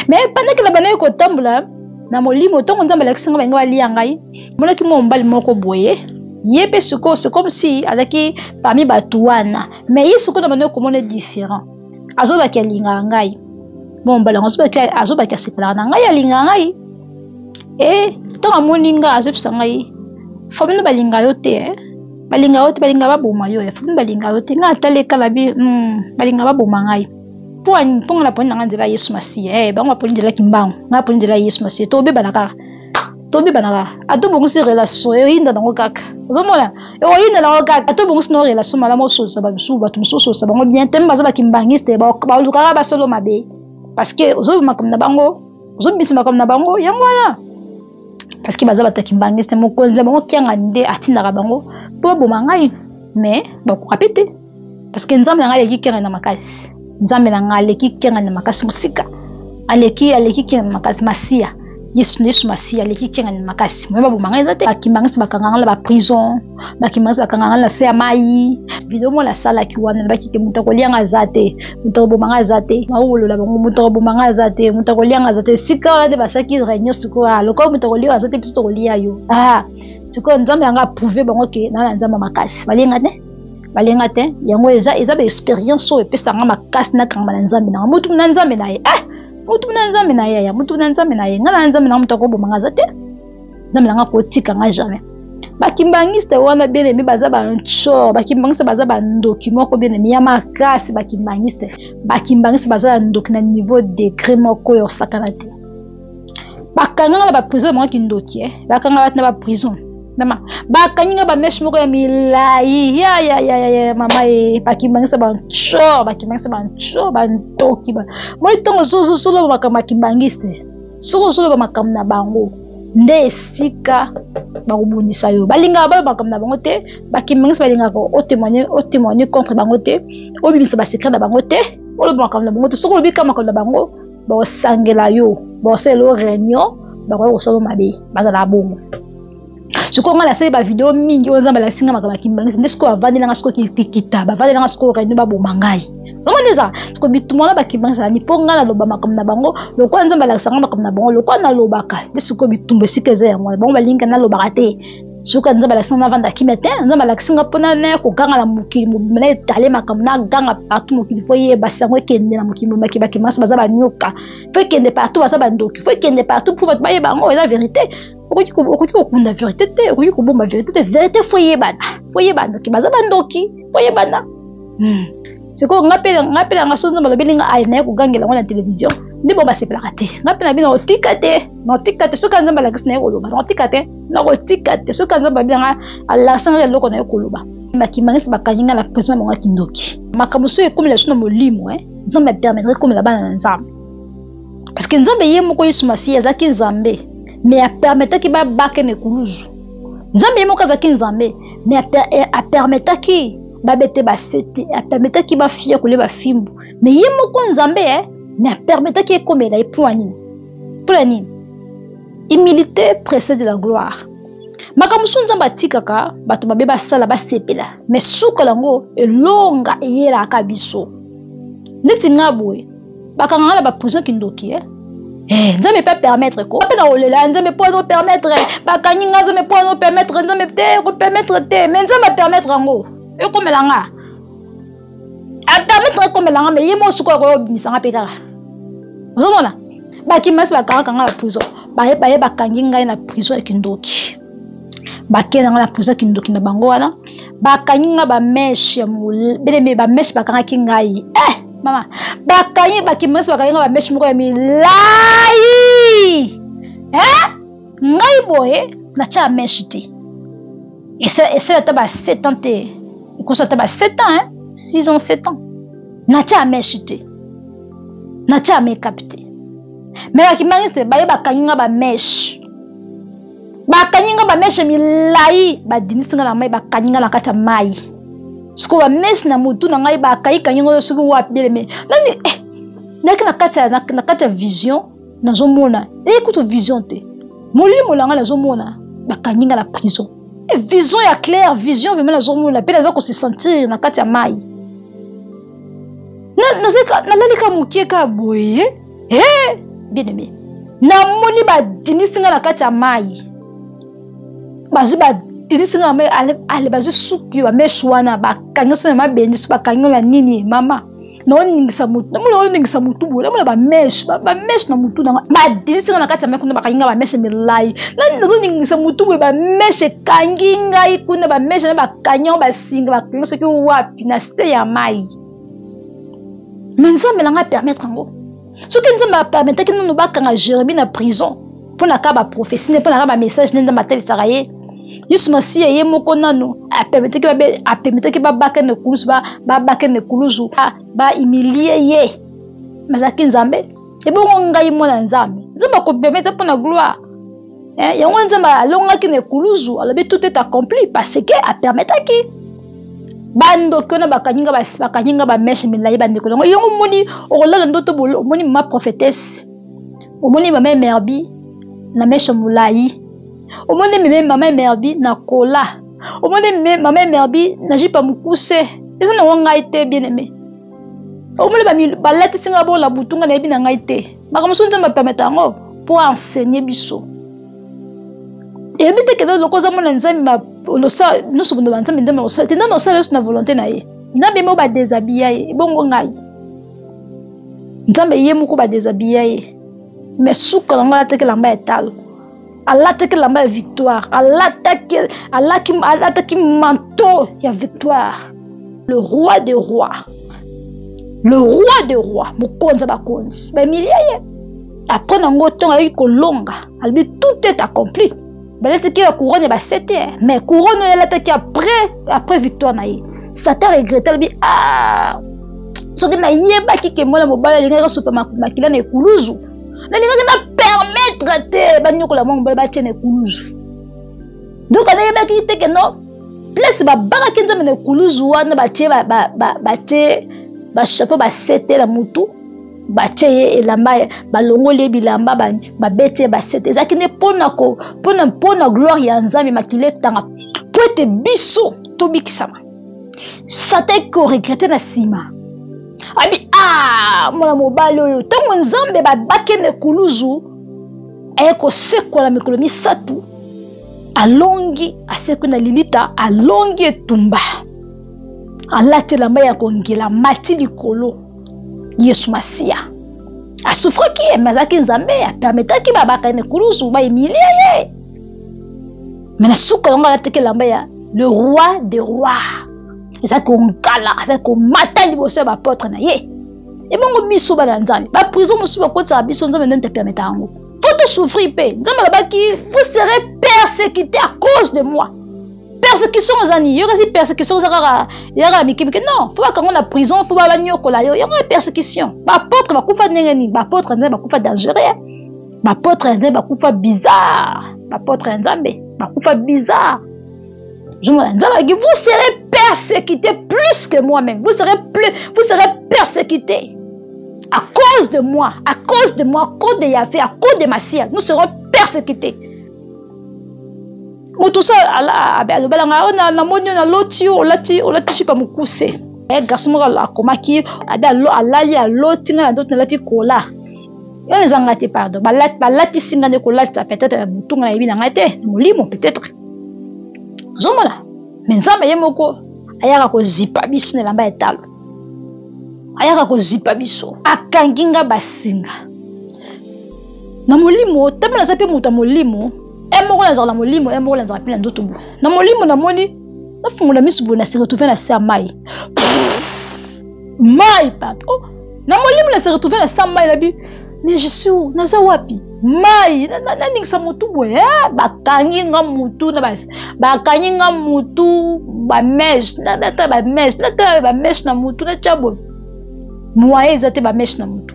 Mais pendant que nabandaki kotambola na molimo, ntango Nzambe alakisi ngai balingi balia ngai, monaki mwa mobali moko boye, ye mpe sikoyo c'est comme si azalaki parmi bato wana, mais ye sikoyo nabandaki komona différent. Azobaki alingaka ngai. Mwa mobali yango azobaki azobaki asepelaka na ngai, alingaka ngai. E ntango amoni ngai azobisa ngai, famille balinga yo te, eh? Balinga yo te, balinga baboma yo, eh? Famille balinga yo te. Ngai atali ekala bi, balinga baboma ngai. Mpo mpo ngai naponi na ngai nzela ya Yesu Masiya, eh, bango baponi nzela Kimbangu, ngai naponi nzela ya Yesu Masiya. Tobebana kaka, tobebana kaka. Ata obongisi relation, eyinda nango kaka. Ozomona? Ekoyinda nango kaka. Ata obongisi nango relation malamu, osolisa ba misusu, bato mosusu osolisa bango bien te, baza ba kimbangiste, balukaka basolo mabe. Parce que ozobima makambo na bango, ozobimisa makambo na bango, yango wana. Parce que baza bato ya kimbangiste, mokonzi na bango Kianga nde atindaka bango mpo baboma ngai, mais bakoka pe te. Parce que Nzambe na ngai aleki Kianga na makasi. Nzambe na ngai aleki Kianga na makasi mosika. Aleki, aleki Kianga na makasi, Masiya. Yesu, Yesu Masiya aleki Kianga na makasi. Moye baboma ngai eza te. Bakimbangisi bakanga ngai na ba prison, bakimbangisi bakanga ngai na se ya mai. Video moko nasalaki wana, nalobaki ke moto akolia ngai aza te, moto akoboma ngai aza te. Nakolola bango, moto akoboma ngai aza te, moto akolia ngai aza te. Sika wana nde basalaki réunion sikoyo, ah, lokola moto akolia aza te, biso tokolia yo. Ah, sikoyo Nzambe na ngai aprouve bango ke na na Nzambe makasi. Balie ngai te? Balie ngai te. Yango eza, eza ba expérience oyo epesaka ngai makasi nakangama na Nzambe na ngai. Moto na Nzambe na ye. Ah! Moto na Nzambe na ye, ya moto na Nzambe na ye. Ngai na Nzambe na ngai moto akoboma ngai aza te. Nzambe na ngai akotika ngai jamais. Bakimbangiste wana bien aimé baza ba ntsor, bakimbangiste baza ba ndoki moko bien aimé ya makasi. Bakimbangiste, bakimbangiste baza ba ndoki na niveau degré moko oyo osakana te. Bakanga nga na ba prison bango kindoki, eh. Bakanga bato na ba prison. Mama, bakangi nga ba mèche moko ya milayi. Ya, ya, ya, ya, ya, mama, eh. Bakimbangiste ba ntsor, bakimbangiste ba ntsor, ba ndoki ba. Moi ntango solo makambo ya kimbangiste. Soki ozoloba makambo na bango nde esika bakobundisa yo. Balingaka baloba makambo na bango te, bakimbangisi balingaka otémoigner, otémoigner contre bango te, obimisa ba secret na bango te, oloba makambo na bango te. Soki olobi kaka makambo na bango, bakosangela yo, bakosalela yo réunion, bakoya kosala yo mabe, bazala bongo. Sikoyo ngai nasali ba video mingi oyo Nzambe alakisi ngai makambo ya kimbangisi, nde sikoyo bavandeli nga sikoyo kikita, bavandeli nga sikoyo réunion baboma ngai. Ozomona eza sikoyo bitumba wana bakimbangisi ezali mpo ngai naloba makambo na bango, lokola Nzambe alakisa ngai makambo na bango, lokola nalobaka nde sikoyo bitumba esika eza yango wana. Bango balingi nalobaka te. Soki Nzambe alakisi ngai navanda kimia te, Nzambe alakisi ngai mpo naya koganga na mokili mobimba, na etale makambo, naganga partout mokili mpo yeba sango ekende na mokili mobimba, bakimbangisi baza banyoka, mpo ekende partout, baza bandoki, mpo ekende partout mpo bato bayeba yango, eza verite. Okoki kokunda verite te, okoki kobomba verite te, verite fo yebana, fo yebana ke baza bandoki, fo yebana. Sikoyo nga pe, nga pe nanga soki Nzambe alobeli nga aye naye kogangela yango na télévision, nde bango basepelaka te. Nga pe na bino nakotika te, nakotika te. Soki Nzambe alakisi naye koloba, nakotika te, nakotika te. Soki Nzambe alobi nga alakisi nga eloko naye koloba. Bakimbangisi bakangi nga na prison na bango ya kindoki. Makambo soki ekomela biso na molimo, eh, Nzambe apermettre ekomela bana na Nzambe. Parce que Nzambe ye moko Yesu Masiya azalaki Nzambe, mais apermetaki babake na ekuluzu. Nzambe ye moko azalaki Nzambe, mais apermetaki babete basete, apermetaki bafia kolia bafimbu. Mais ye moko Nzambe, eh, mais apermetaki ekomela ye mpo na nini? Mpo na nini? Humilité précède la gloire. Makambo mosusu Nzambe atikaka bato mabe basala basepela, mais suka yango elonga eyelaka biso. Neti nga boye, bakanga nga na ba prison kindoki, eh. Eh, Nzambe peut permettre ko. Pe na olela Nzambe po no permettre. Bakangi nga Nzambe po no permettre, Nzambe te ko permettre te. Mais Nzambe a permettre yango. Ekomela nga. A permettre ekomela nga mais ye mo sikoyo akoyo bimisa nga pe kaka. Ozomona? Bakimasi bakangaka nga na prison. Baye baye bakangi ngai na prison ya kindoki. Bakenda nga na prison ya kindoki na bango wana. Bakangi nga ba mèche ya bele ba mèche bakangaki ngai. Eh mama, bakangi bakimasi bakangi nga ba mèche moko ya milayi. Eh ngai boye natia mèche te. Esala ata ba 7 ans te. Ekosa ata ba 7 ans, hein? 6 ans, 7 ans. Natia mèche te. Natia make-up te. Mais ba kimbanguiste baye bakangi nga ba mèche. Bakangi nga ba mèche milayi, badindisi nga na mai, bakangi nga na kati ya mai. Sikoyo ba mèche na mutu na ngai bakangi kangi ngo soki wapi bien aimé. Nani eh nayaki na kati ya na kati ya vision nazomona eye kutu vision te molimo na ngai nazomona bakangi nga na prison e vision ya claire vision vraiment nazomona mpe naza kose sentir na kati ya mai nalali ka mokie ka boye e bien aimé namoni badinisi nga na kati ya mai bazwi badinisi nga na mai ale bazwi suki bamesu wana bakangi so na mabende so bakangi na nini mama naoningisa motu namona oningisa motu boye namona bameshe bameshe na motu nanga badinisi nga na kati ya mai kuna bakangi nga bameshe milai nazoningisa motu boye bameshe ekangi ngai kuna bameshe na bakangi yango basinga bakangi soki wapi na se ya mai me nzambe na ngai permettre yango soki nzambe apermetaki nano bakanga jeremie na prison mpo na kaka baprofesi nde mpo na kaka bamessage nde nzambe atalisaka ye yesu masiya ye moko nano apermetaki babaka na ekulusu babaka na ekulusu bahumilie ye bazalaki nzambe ebongo ngai mwana nzambe nzambe akopermete mpo na gloire eh, yango nzambe alongaki na ekulusu alobi tout est accompli parce que apermetaki bandoki wana bakangi nga bakangi nga bameshe milai bandeko yango yango omoni okolala ndoto omoni mama prophetesse omoni mama emerbi na meshe molai omoni meme mama emerbi na kola omoni mama emerbi na jipe ya mokuse eza nango ngai te bien aime omoni balatisi ngai bola butu ngai nayebi na ngai te makambo mosusu nzambe apermete yango mpo enseigner biso eyebi te kende loko oza mona nzambe olosa nyonso bondo banzambe nzambe akosala te nzambe osala nyonso na volonté na ye nzambe moko badeshabilla ye ebongo ngai nzambe ye moko badeshabilla ye mais suka nango alataki elamba ya talo alataki elamba ya victoire alataki alaki alataki manteau ya victoire le roi des rois le roi des rois mokonzi ya bakonzi bamilie ye après nango ntongo ayaki kolonga alobi tout est accompli balataki ya couronne ya basete mais couronne oyo alataki après après victoire na ye satan regrette alobi ah soki nayebaki ke mwana mobali alingaki asopa makila na ekuluzu nalingaki na permettre te banyokola mwana mobali batie na ekuluzu donc nayebaki te ke non place babakaki nzambe na ekuluzu wana batie batie bachapeau basete na mutu batie ye elamba balongoli ye bilamba babeti ye basete ezalaki nde mpona mpona mpona gloire ya nzambe makila etanga mpo ete biso tobikisama satan ekoregrete na nsima abi a ah, mwana mobali oyo ntango nzambe babaki na ekuluzu aye kosekwa na mikolo misato alongi asekwi na lilita alongi etumba alati elamba ya kongela mati likolo yesu masiya asufraki ye me azalaki nzambe apermetaki babaka na ekulusu baemilie ye me na suka yango alataki elamba ya le roi de roi ezalaki kongala azalaki komata liboso ya bapotre na ye ebongo biso bana ya nzambe baprison mosusu bakotisaka biso nzambe nde moto yango fo tosouffrir mpe nzambe alobaki vous serez persécuté à cause de moi persécution eza nini yo kasi persécution eza kaka eza kaka mike mike non fo bakango na prison fo banyokola yo yango ya persécution baapôtre bakufa ndenge nini baapôtre ya nzambe bakufa dangereux baapôtre ya nzambe bakufa bizarre baapôtre ya nzambe bakufa bizarre ozomona nzambe alaki vous serez persécuté plus que moi-même vous serez plus vous serez persécuté à cause de moi à cause de moi à cause de Yahvé à cause de Massia nous serons persécutés moto so alobela ngai oyo namoni yo naloti yo olati olati shipa mokuse eh, garçon moko akomaki abi alali aloti ngai na ndoto nalati kola yo eza ngai te pardon balatisi ngai nde kolatisa peut-être na butu ngai nayebi na ngai te na molimo peut-être ozomona me nzambe ye moko ayaka kozipa biso na elamba ya talo ayaka kozipa biso akangi nga basinga na molimo ntango naza mpe moto ya molimo e moko nazala na molimo e moko nazala mpe na nzoto boye na molimo namoni nafungola miso boye na se retrouve na se ya mai mai pardon oh, na molimo na se retrouve na se ya mai nabi mais je suis où naza wapi Mai naningisa motu boye eh, bakangi nga motu bakangi nga motu bameshe nata bameshe nata bameshe na motu natya boye moyen eza te bameshe na motu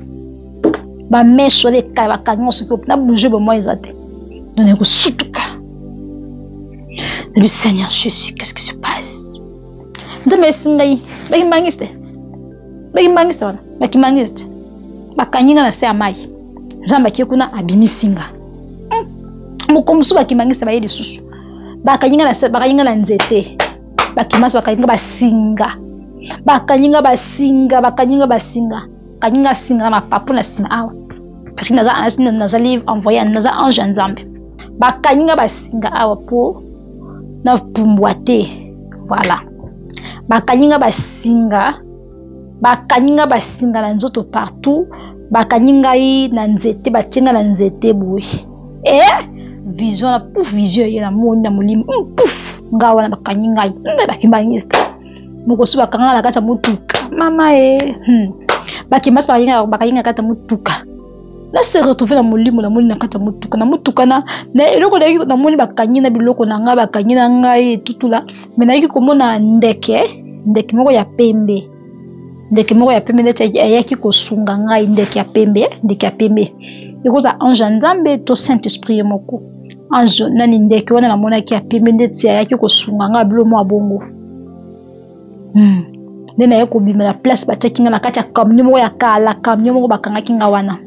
bameshe wana ekaya bakangi nga soki na bouge bo moyen eza te donc nakosutuka nabi seigneur jésus qu'est ce qui se passe nzambe esi ngai bakimbangisi te bakimbangisi wana bakimbangisi te bakangi nga na se ya mai nzambe ake kuna abimisi nga hmm. moko mosusu bakimbangisi baye lisusu bakangi nga na bakangi nga na nzete bakimasi bakangi nga basinga bakangi nga basinga bakangi nga basinga bakangi nga singa na mapapu na nsima awa parce que nazali envoye naza ange ya nzambe bakangi nga basinga awa mpo napumbwa te voilà bakangi nga basinga bakangi nga basinga na nzoto partout bakangi ngai na nzete batie ngai na nzete boye e vision na pouf vision eye namoni na molimo hmm, pouf ngai wana bakangi ngai nde bakimbangista mokosu bakanga ngai na kati ya motuka mama e hmm. bakimbasi bakangi ngai na kati ya motuka na se retrouve na molimo namoni na kati ya motuka na motuka na na eloko nayaki namoni bakangi na biloko na ngai bakangi na ngai etutula me nayaki komona ndeke ndeke moko ya pembe ndeke moko ya pembe neti ayaki kosunga ngai ndeke ya pembe ndeke ya pembe ekozala ange ya nzambe to saint esprit ye moko ange nani ndeke wana namonaki ya pembe ndeti ayaki kosunga ngai bilo mwa bongo hmm. nde naye kobima na place batiaki nga na kati ya camion moko ya kala camion moko bakangaki nga wana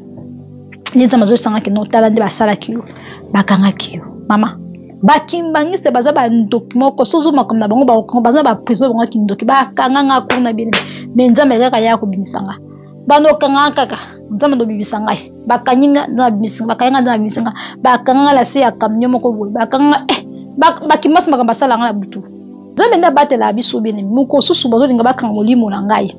nde nzambe azosangaki no tala nde basalaki yo bakangaki yo mama bakimbangiste baza bandoki moko sozo makambo na bango baza na baprison bango kindoki bakanga nga kuna bino me nzambe kaka ya kobimisa nga bandokanga nga kaka nzambe andobimisa ngai bakangi nga nzambe abimisi nga bakangi nga nzambe abimisi nga bakanga nga na se ya camion moko boye bakanga nga eh, bakimbasi makambo basala nga na butu nzambe nde abatelaka biso bene mokosusu bazolinga bakanga molimo na ngai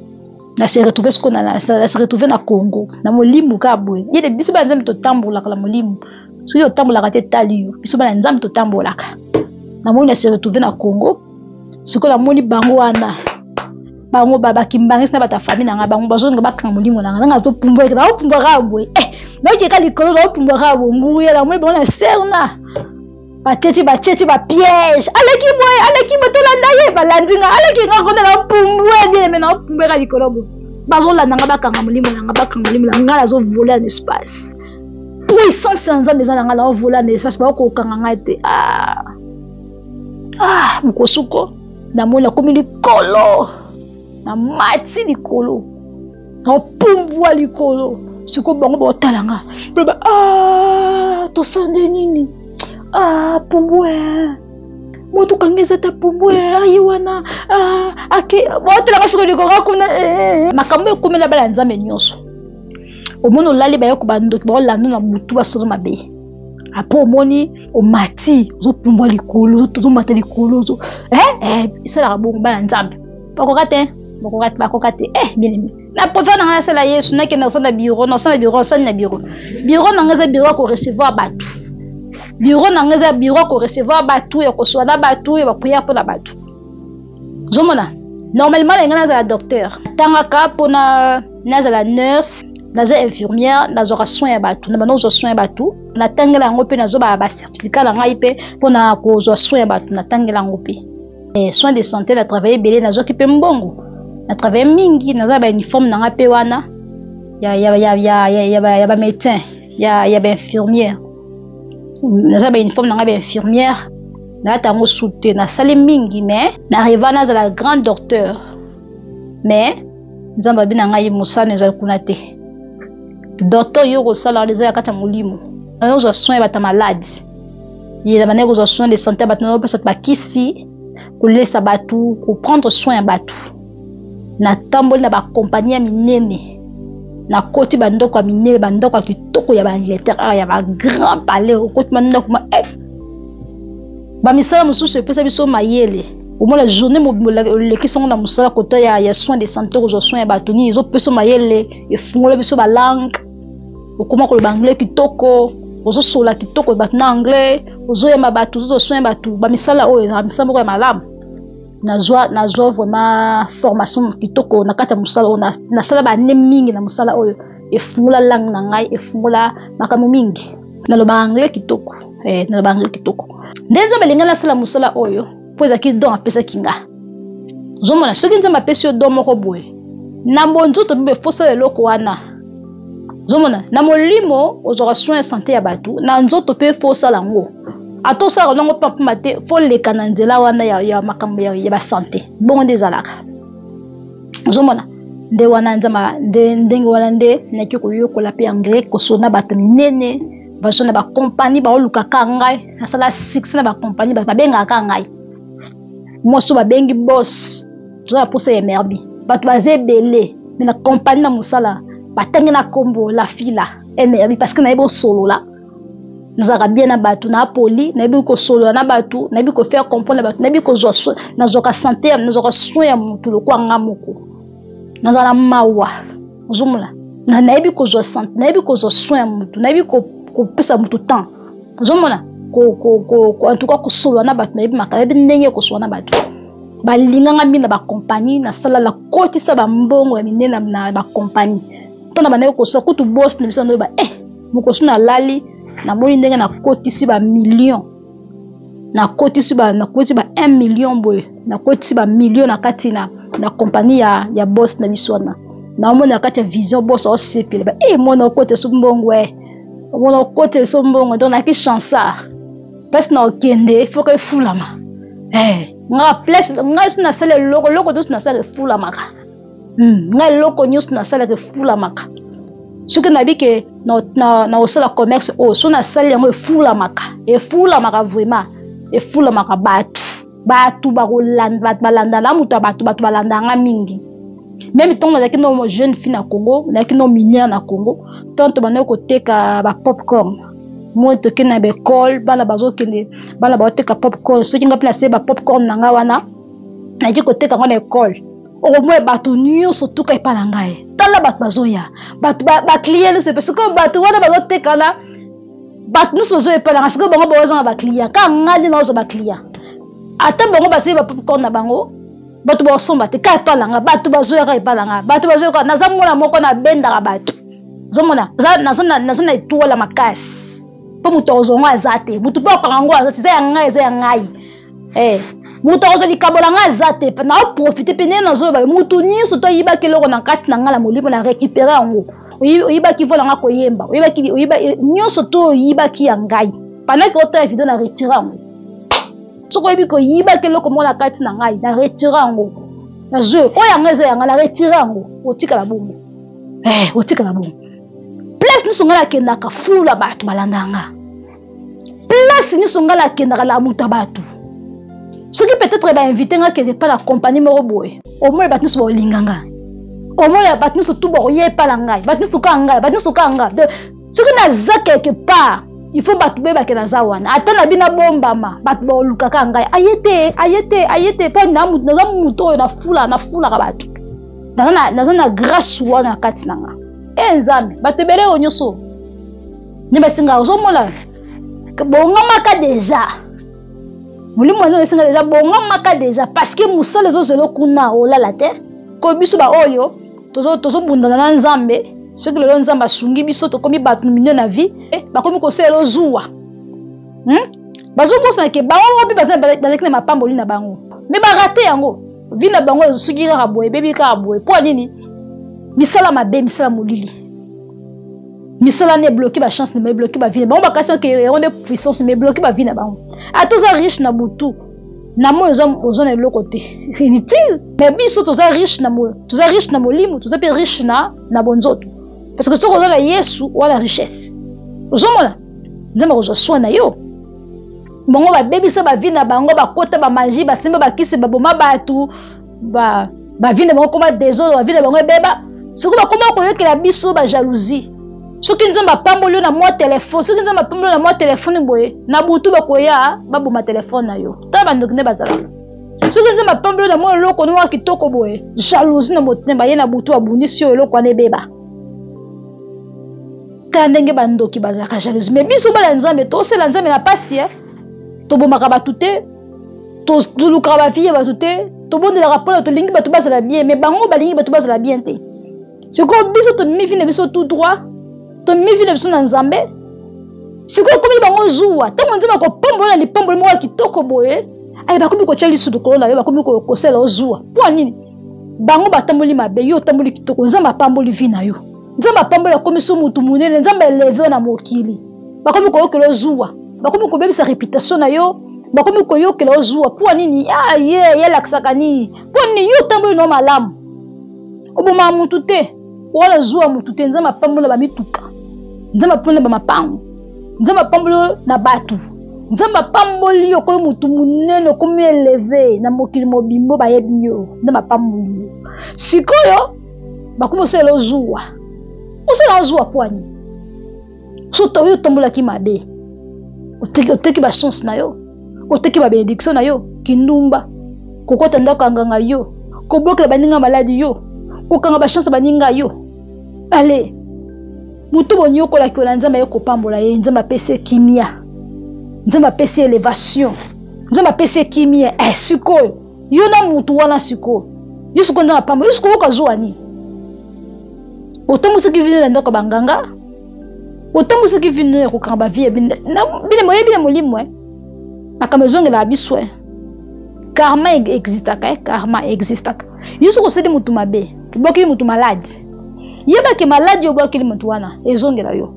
na se retrouve siko na se retrouve na Congo na molimo kaka boye bien biso bana nzambe totambolaka na molimo soki otambolaka te etali yo biso bana nzambe totambolaka namoni na se retrouve na Congo sikoyo namoni bango wana bango bakimbangisi na bato ya famille na ngai bango bazolinga bakanga molimo na ngai nanga azopumbwa naopumbwa kaka boye eh naokeka likolo naopumbwa kaka boye nguya namoni bango na serna batieti batieti bapiège aleki boye aleki boye tolanda ye balandi nga aleki nga kona na pumbwe bien aime na pumbwe ka likolo boye bazolanda nga bakanga molimo na nga bakanga molimo na nga nazovola na espace puissance ya nzambe eza na nga naovola na espace bakokanga ngai te ah ah mokosuko namoni nakomi likolo namati likolo naopumbwa likolo sikoyo bango baotala nga baloba ah, tosala nde nini ah, pumbwe motuka nge eza ta pumbwe aye wana ah, ake baotala nga sikoyo likolo kuna eh, eh. makambo ekomela bala ya nzambe nyonso omoni olali bayoko bandoki baolanda na butu basolo mabe apres omoni omati ozopumbwa likolo ozomata likolo eh, esalaka bongo bana nzambe bakoka te bakoka te bakoka te eh bien aimé na préfère na ngai nasala yesu nakende kosala na bureau nasala na bureau nasali na bureau bureau na ngai eza bureau ya korecevoir bato bureau na ngai eza bureau ya korecevoir bato ya kosola na bato ya baprière mpo na bato ozomona normalement na ngai nazala docteur natangaka mpona nazala nurse naza infirmière nazwaka soin ya bato na banda kozwa soin ya bato natangela yango mpe nazwa bacertificat na ngai mpe mpona kozwa soin ya bato natangela yango mpe eh, soin de santé na travaille ebele nazwaki mpe mbongo na travaille mingi naza ba uniforme na nga mpe wana ya, ya, ya, ya, ya, ya, ya ba médecin ya, ya ba infirmière naza ba uniforme na nga ba infirmière nalata yango su te nasali mingi mais na reva nazala grand docteur mais nzambe abi na ngai mosano ezali kuna te docteur yo okosala wana eza ya kati ya molimo nayo ozwa soin ya bato ya maladi ye na bandaki kozwa soin de santé ya bato nayo opesa bato bakisi kolesa bato koprendre soin ya bato natamboli na bakompani ya minene nakoti bandako ya minene bandako ya kitoko ya baangleterre awa ya bagrand palais okoti bandako ma eh! bamisala mosusu epesa biso mayele omona journée mobimba olekisi yango na mosala kota ya, ya soin de santé kozwa soin ya bato nini ezopesa mayele efungola biso balangue okoma koloba anglais kitoko ozosola kitoko bato na anglais ozoyamba bato ozozwa soin ya bato bamisala oyo ezalaka misala moko ya malamu nazwa nazwa vraiment formation kitoko na kati ya mosala oyo nasala baane mingi na mosala oyo efungola langue na ngai efungola makambo mingi. Nalobaka anglais kitoko. Eh, nalobaka anglais kitoko. Nde Nzambe alingi nasala mosala oyo mpo ezalaki don apesaki nga. Ozomona soki Nzambe apesi yo don moko boye na bonzoto mpe fosala eloko wana. Ozomona na molimo ozwaka soin ya sante ya bato, na nzoto mpe fo osala yango. Ata osalaka nango pamba te, fo leka na nzela wana ya, ya makambo ya, ya basante. Bongo nde ezalaka. Ozomona nde wana nzama nde ndenge wana nde naki koyokola mpe anglais kosona bato minene bazo na bakompani baolukaka ngai nasala succès na bakompani bato babengaka ngai mwasi babengi boss toza na posa ya merbi bato baza ebele me na kompani na mosala batangi na nkombo la fila emerbi parce que nayebi osolola nazalaka bien na bato na poli nayebi kosolola na bato nayebi kofaire comprendre bato nayebi kozwa nazwaka sante nazwaka soin ya motu lokola nga moko nazala mawa ozomona nayebi kozwa sante nayebi kozwa soin ya motu nayebi kopesa motu temps ozomona en tout cas kosolola na bato nayebi maka nayebi ndenge kosolola na bato balinganga mingi na bakompagnie nasala nakotisa bambongo ya minene na bakompagnie ntango na bandaki kosala kutu bosi na biso ndoyeba eh mokoso nalali namoni ndenge nakotisi bamillion nakotisi ba nakotisi ba 1 million boye nakotisi ba million na kati na na compagnie ya ya boss na biso wana naomona na kati ya vision boss aosepela ba e mwana okota so mbongo e mwana okota so mbongo donc naki chansard place na okende foko efulama eh nga place ngai so nasala eloko eloko nyonso nasala efulamaka Ngai eloko nyonso nasalaka efulamaka soki nayebi ke nakosala commerce oyo so nasali yango efulamaka efulamaka vraiment efulamaka bato bato bakolanda bato balanda na moto ya bato bato balanda nga mingi meme ntango nazalaki no jeune fille na congo nazalaki no mineur na congo ntango tobandaki koteka ba popcorn moi tokende na baekole bana bazokende bana baoteka popcorn soki nga mpe nasali ba popcorn na nga wana nayaki koteka yango na ekole okomona bato nyonso tuka epai na ngai tala bato bazoya bato baclient nyonso epe sikoyo bato wana bazotekana bato nyonso bazoya epai na ngai sikoyo bango bazanga baclient kaka ngai nde naozwa baclient ata bango basali bapopcorn na bango bato bakosomba te kaka epai na ngai bato bazoya kaka epai na ngai bato bazoya kaka naza mwana moko nabendaka bato ozomona naza na etoile makasi mpo moto akozwa yango aza te moto mpe akokanga yango aza te eza ya ngai eza ya ngai Eh, moto akozwa likabo na ngai aza te naoprofite mpe ndenge nazoloba moto nyonso to ayibaki eloko na kati na ngai na molimo na récupere yango oyibaki vo na ngai koyemba oyibaki nyonso to oyibaki ya ngai pendant ke otala video na retire yango soki oyebi koyibaki eloko moko na kati na ngai na retire yango nazwi oyo yango eza ya ngai na retire yango otikala bongo eh, otikala bongo place nyonso ngai nakendaka fula bato balanda nga place nyonso ngai nakendaka na moto ya bato soki peut-être bainvite nga kende epai na compagnie moko boye omona bato nyonso bakolinga nga omona bato nyonso tu bakoya epai na ngai bato nyonso kaka ngai bato nyonso kaka ngai donc soki naza quelque part il faut bato bayebake naza wana ata na bino abombama bato bakolukaka ngai aye te aye te aye te mpo naza moto oyo nafula nafulaka bato naza na grâce wana na kati na nga e nzambe bato ebele oyo nyonso nde basenga ozomona bongamaka deja molimo ya nzambe esenga deja bongamaka deja parce que mosala ezozela kuna olala te ko biso baoyo tozobundana na nzambe soki lelo nzambe asungi biso tokomi bato minio na vie eh, bakomi kosalela zuwa hmm? bazobosana ke bango moko mpe bazalaki na mapamboli na bango me barate yango vi na bango esuki kaka boye ebebi kaka boye mpo ya nini misala mabe misala molili misala nde ebloke ba chance na bango ebloke ba vie na bango bakasi ke yango nde puissance mais ebloke ba vie na bango ata oza riche na butu na moi oza, oza na eloko te c'est inutile mais biso toza riche na toza riche na molimo toza mpe riche na na bonzoto parce que soki oza na yesu wana richesse ozomona nzambe akozwa soin na yo bango babebisa bavi na bango bakota bamagie basimba bakisi baboma bato ba ba vie na bango koma desordre ba vie na bango ebeba soki bakoma koyokela biso ba jalousie soki nzambe apamboli yo na mwa telefone soki nzambe apamboli yo na mwa telefone boye na butu bakoya baboma telefone na yo tala bandoki nde bazalaka soki nzambe apamboli yo na mwa eloko mwa kitoko boye jalousie na motema baye na butu babundisi yo eloko wana ebeba tala ndenge bandoki bazalaka jalousie me biso bana nzambe tosela nzambe na pasi eh? tobomaka bato te tolukaka bavie ya bato te tobondelaka mpona tolingi bato bazala bien mais bango balingi bato bazala bien te sikoyo biso tomemi vi na biso tout droit tomemi vi na biso na nzambe Sikoyo ekomeli bango zuwa. Ntango Nzambe akopambola na lipamboli moko ya kitoko boye, aye bakomi kotya lisu likolo na yo, bakomi kosala yo zuwa. Mpo ya nini? Bango batamboli mabe, yo otamboli kitoko. Nzambe apamboli vie na yo. Nzambe apamboli, akomisi yo motu monene. Nzambe eleve yo na mokili. Bakomi koyokela yo zuwa, bakomi kobebisa reputation na yo, bakomi koyokela yo zuwa. Mpo ya nini? Ah, ye ye alakisaka nini? Mpo nini yo otamboli na yo malamu? Obomaka motu te, wala zuwa motu te. Nzambe apambola bamituka, Nzambe apambola bamapango, Nzambe apambola na bato, Nzambe apamboli yo, okomi motu monene, okomi eleve na mokili mobimbo, bayebi yo. Nzambe apamboli yo. Sikoyo bakomi osalela yo zuwa. Osala zuwa mpo nini? Soki oyo otambolaki mabe, oteki bachance na yo, oteki babenediction na yo, kindumba, kokota ndako ya nganga yo, kobokela baninga maladi yo, kokanga bachance ya baninga yo. Ale moto bonyokolaki yo na Nzambe aye kopambola ye, Nzambe apesi ye kimia, Nzambe apesi ye elevation, Nzambe apesi ye kimia. Eh, sikoyo yo na motu wana, sikoyo yo sikoyo Nzambe apambola yo, sikoyo okazuwa nini? Otambwisaki vino na ndako ya banganga, otambwisaki vino ya kokanga bavie ya bino bino, boyebi na molimo e makambo ezongelaka biso e karma existaka e karma existaka. Yo soki osali motu mabe, obwakeli motu maladi, yebake maladi obwakeli motu wana ezongela yo.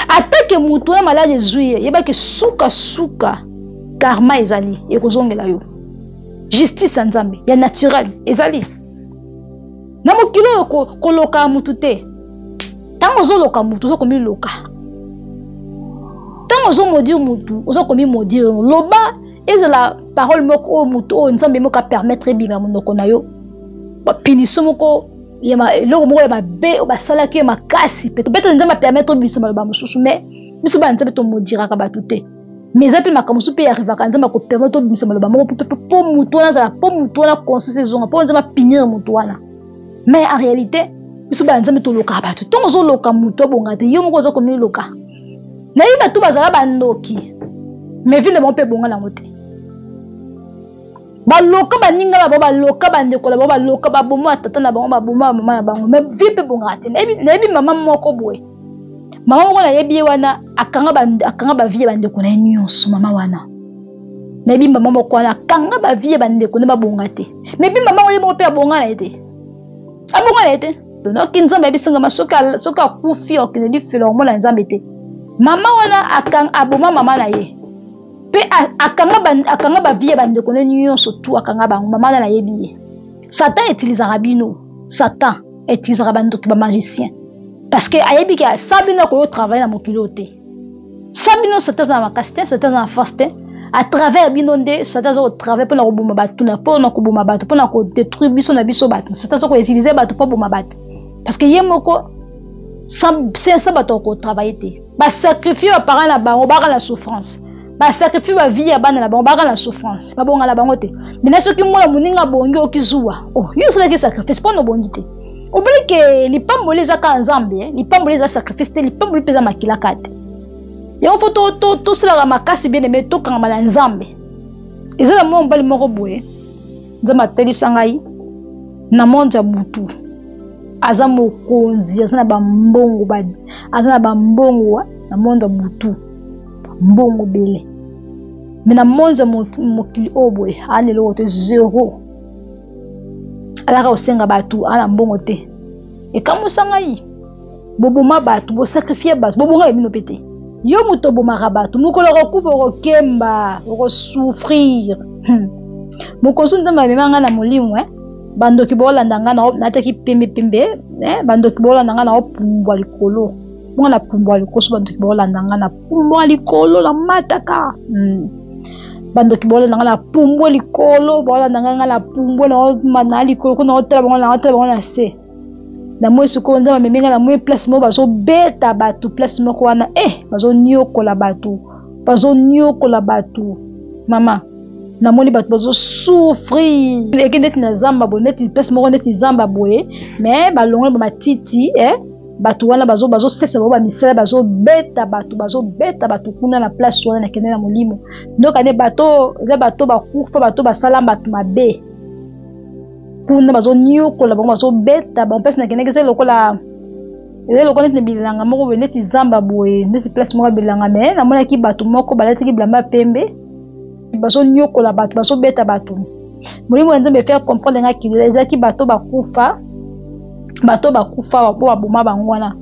Atake motu wana maladi ezwi ye, yebake sukasuka karma ezali ekozongela yo. Justice ya Nzambe ya naturel ezali na mokili oyo. Koloka motu te. Ntango ozoloka motu, oza komiloka. Ntango ozomodire motu, oza komimodire. Loba ezala parole moko oyo motu oyo Nzambe moko apermettre ebima monoko na yo, bapunition moko, eloko moko ya mabe oyo basalaki yo makasi, peut-être Nzambe apermettre obimisa maloba mosusu. Mais biso bana Nzambe tomodiraka bato te. Mais eza mpe makambo mosusu mpe arrivaka, Nzambe akopermettre obimisa maloba moko mpo motu wana azala, mpo motu wana conscience ezonga, mpo Nzambe apinir motu wana. Mais en réalité, biso bana Nzambe tolokaka bato. Ntongo ozoloka motu abonga te, yo moko oza komiloka. Nayebi bato bazala bandoki, mais vi na bango mpe ebonga nango te. Baloka baninga na bango, baloka bandeko na bango, baloka baboma tata na bango, baboma bamama na bango, mais vi mpe ebongaka te. Nayebi mama moko boye, mama moko nayebi ye wana, akanga bavie ya bandeko na ye nyonso. Mama wana nayebi, mama moko wana akanga bavie ya bandeko nde babonga te. Mais bi mama oye moko mpe abonga na ye te, abonga na ye te. Noki Nzambe ayebisi nga, soki akufi okende lifelo, omona Nzambe te. Mama wana aboma mama na ye mpe akanga bavie ya bandeko ne nyonso tu, akanga bango. Mama wana nayebi ye. Satan utilisaka bino, Satan utilisaka bandoki, bamagicien, parce que ayebi ke sa bino akoyo travaille na mokili oyo te. Sa bino Satan aza na makasi te, Satan aza na force te. À travers bino nde Satan aza kotravaille mpona koboma bato, na mpona koboma bato, mpona kodétruire biso na biso bato. Satan aza koutilize bato mpo boma bato, parce que ye moko sa bato akotravaille te. Basacrifie baparent na bango, baka na souffrance, basacrifie bavie ya bana na bango, baka na souffrance, babonga na bango te. Mena soki mwana moninga abongi, oki zuwa. Oh, yo osalaki sacrifice mpona obongi te. Obeli ke lipamboli eza kaka Nzambe, lipamboli eza sacrifice te, lipamboli mpe eza makila kaka te. Yango fo tosalaka makasi, bien aimé, tokangama na Nzambe. Eza na mwa mobali moko boye, Nzambe atelisa ngai na monde ya butu. Aza mokonzi, aza na bambongo, aza na bambongo na monde ya butu, mbongo ebele. Me na monde ya mokili oyo boye, aa na eloko te, zero. Alaka kosenga bato, aa na mbongo te. Ekamwisa ngai. Boboma bato, bosakrifie bato, bobonga bino mpe te. Yo moto obomaka bato, mokolo okokufa, okokemba, okosouffrir. Mokonzi Nzambe amema ngai na molimo, eh? Bandoki boolanda ngai, nataki pembe pembe, eh? Bandoki boolanda ngai na opumbwa likolo, bonga na pumbwa likolo. So bandoki boolanda ngai na pumbwa likolo, na mataka. Bandoki boolanda ngai na pumbwa likolo, boolanda ngai na pumbwa na likolo, kuna otala bango, na otala bango na se. Namoni sikoyo Nzambe amemi ngai, namoni place moko bazobeta bato, place moko wana, eh, bazoniokola bato, bazoniokola bato. Mama, namoni bato bazosouffrir, eke neti na zamba boye, neti place moko neti zamba boye, mais balongoli bamatiti, eh, bato wana bazosesa bango bamisala, bazobeta bato, bazobeta bato kuna na place wana. Nakende na molimo, ndoka nde bato eza bato bakufa, bato basala bato mabe kuna, bazoniokola bango, bazobeta bango. Mpesi nakendaki, eza lokola Ezali lokola neti na bilanga moko boye, neti zamba boye, neti place moko ya bilanga, mais namonaki bato moko balataki bilamba ya pembe, bazonyokola bato, bazobeta bato. Molimo ya Nzambe faire comprendre nga ki ezalaki bato bakufa, bato bakufa po baboma bango wana,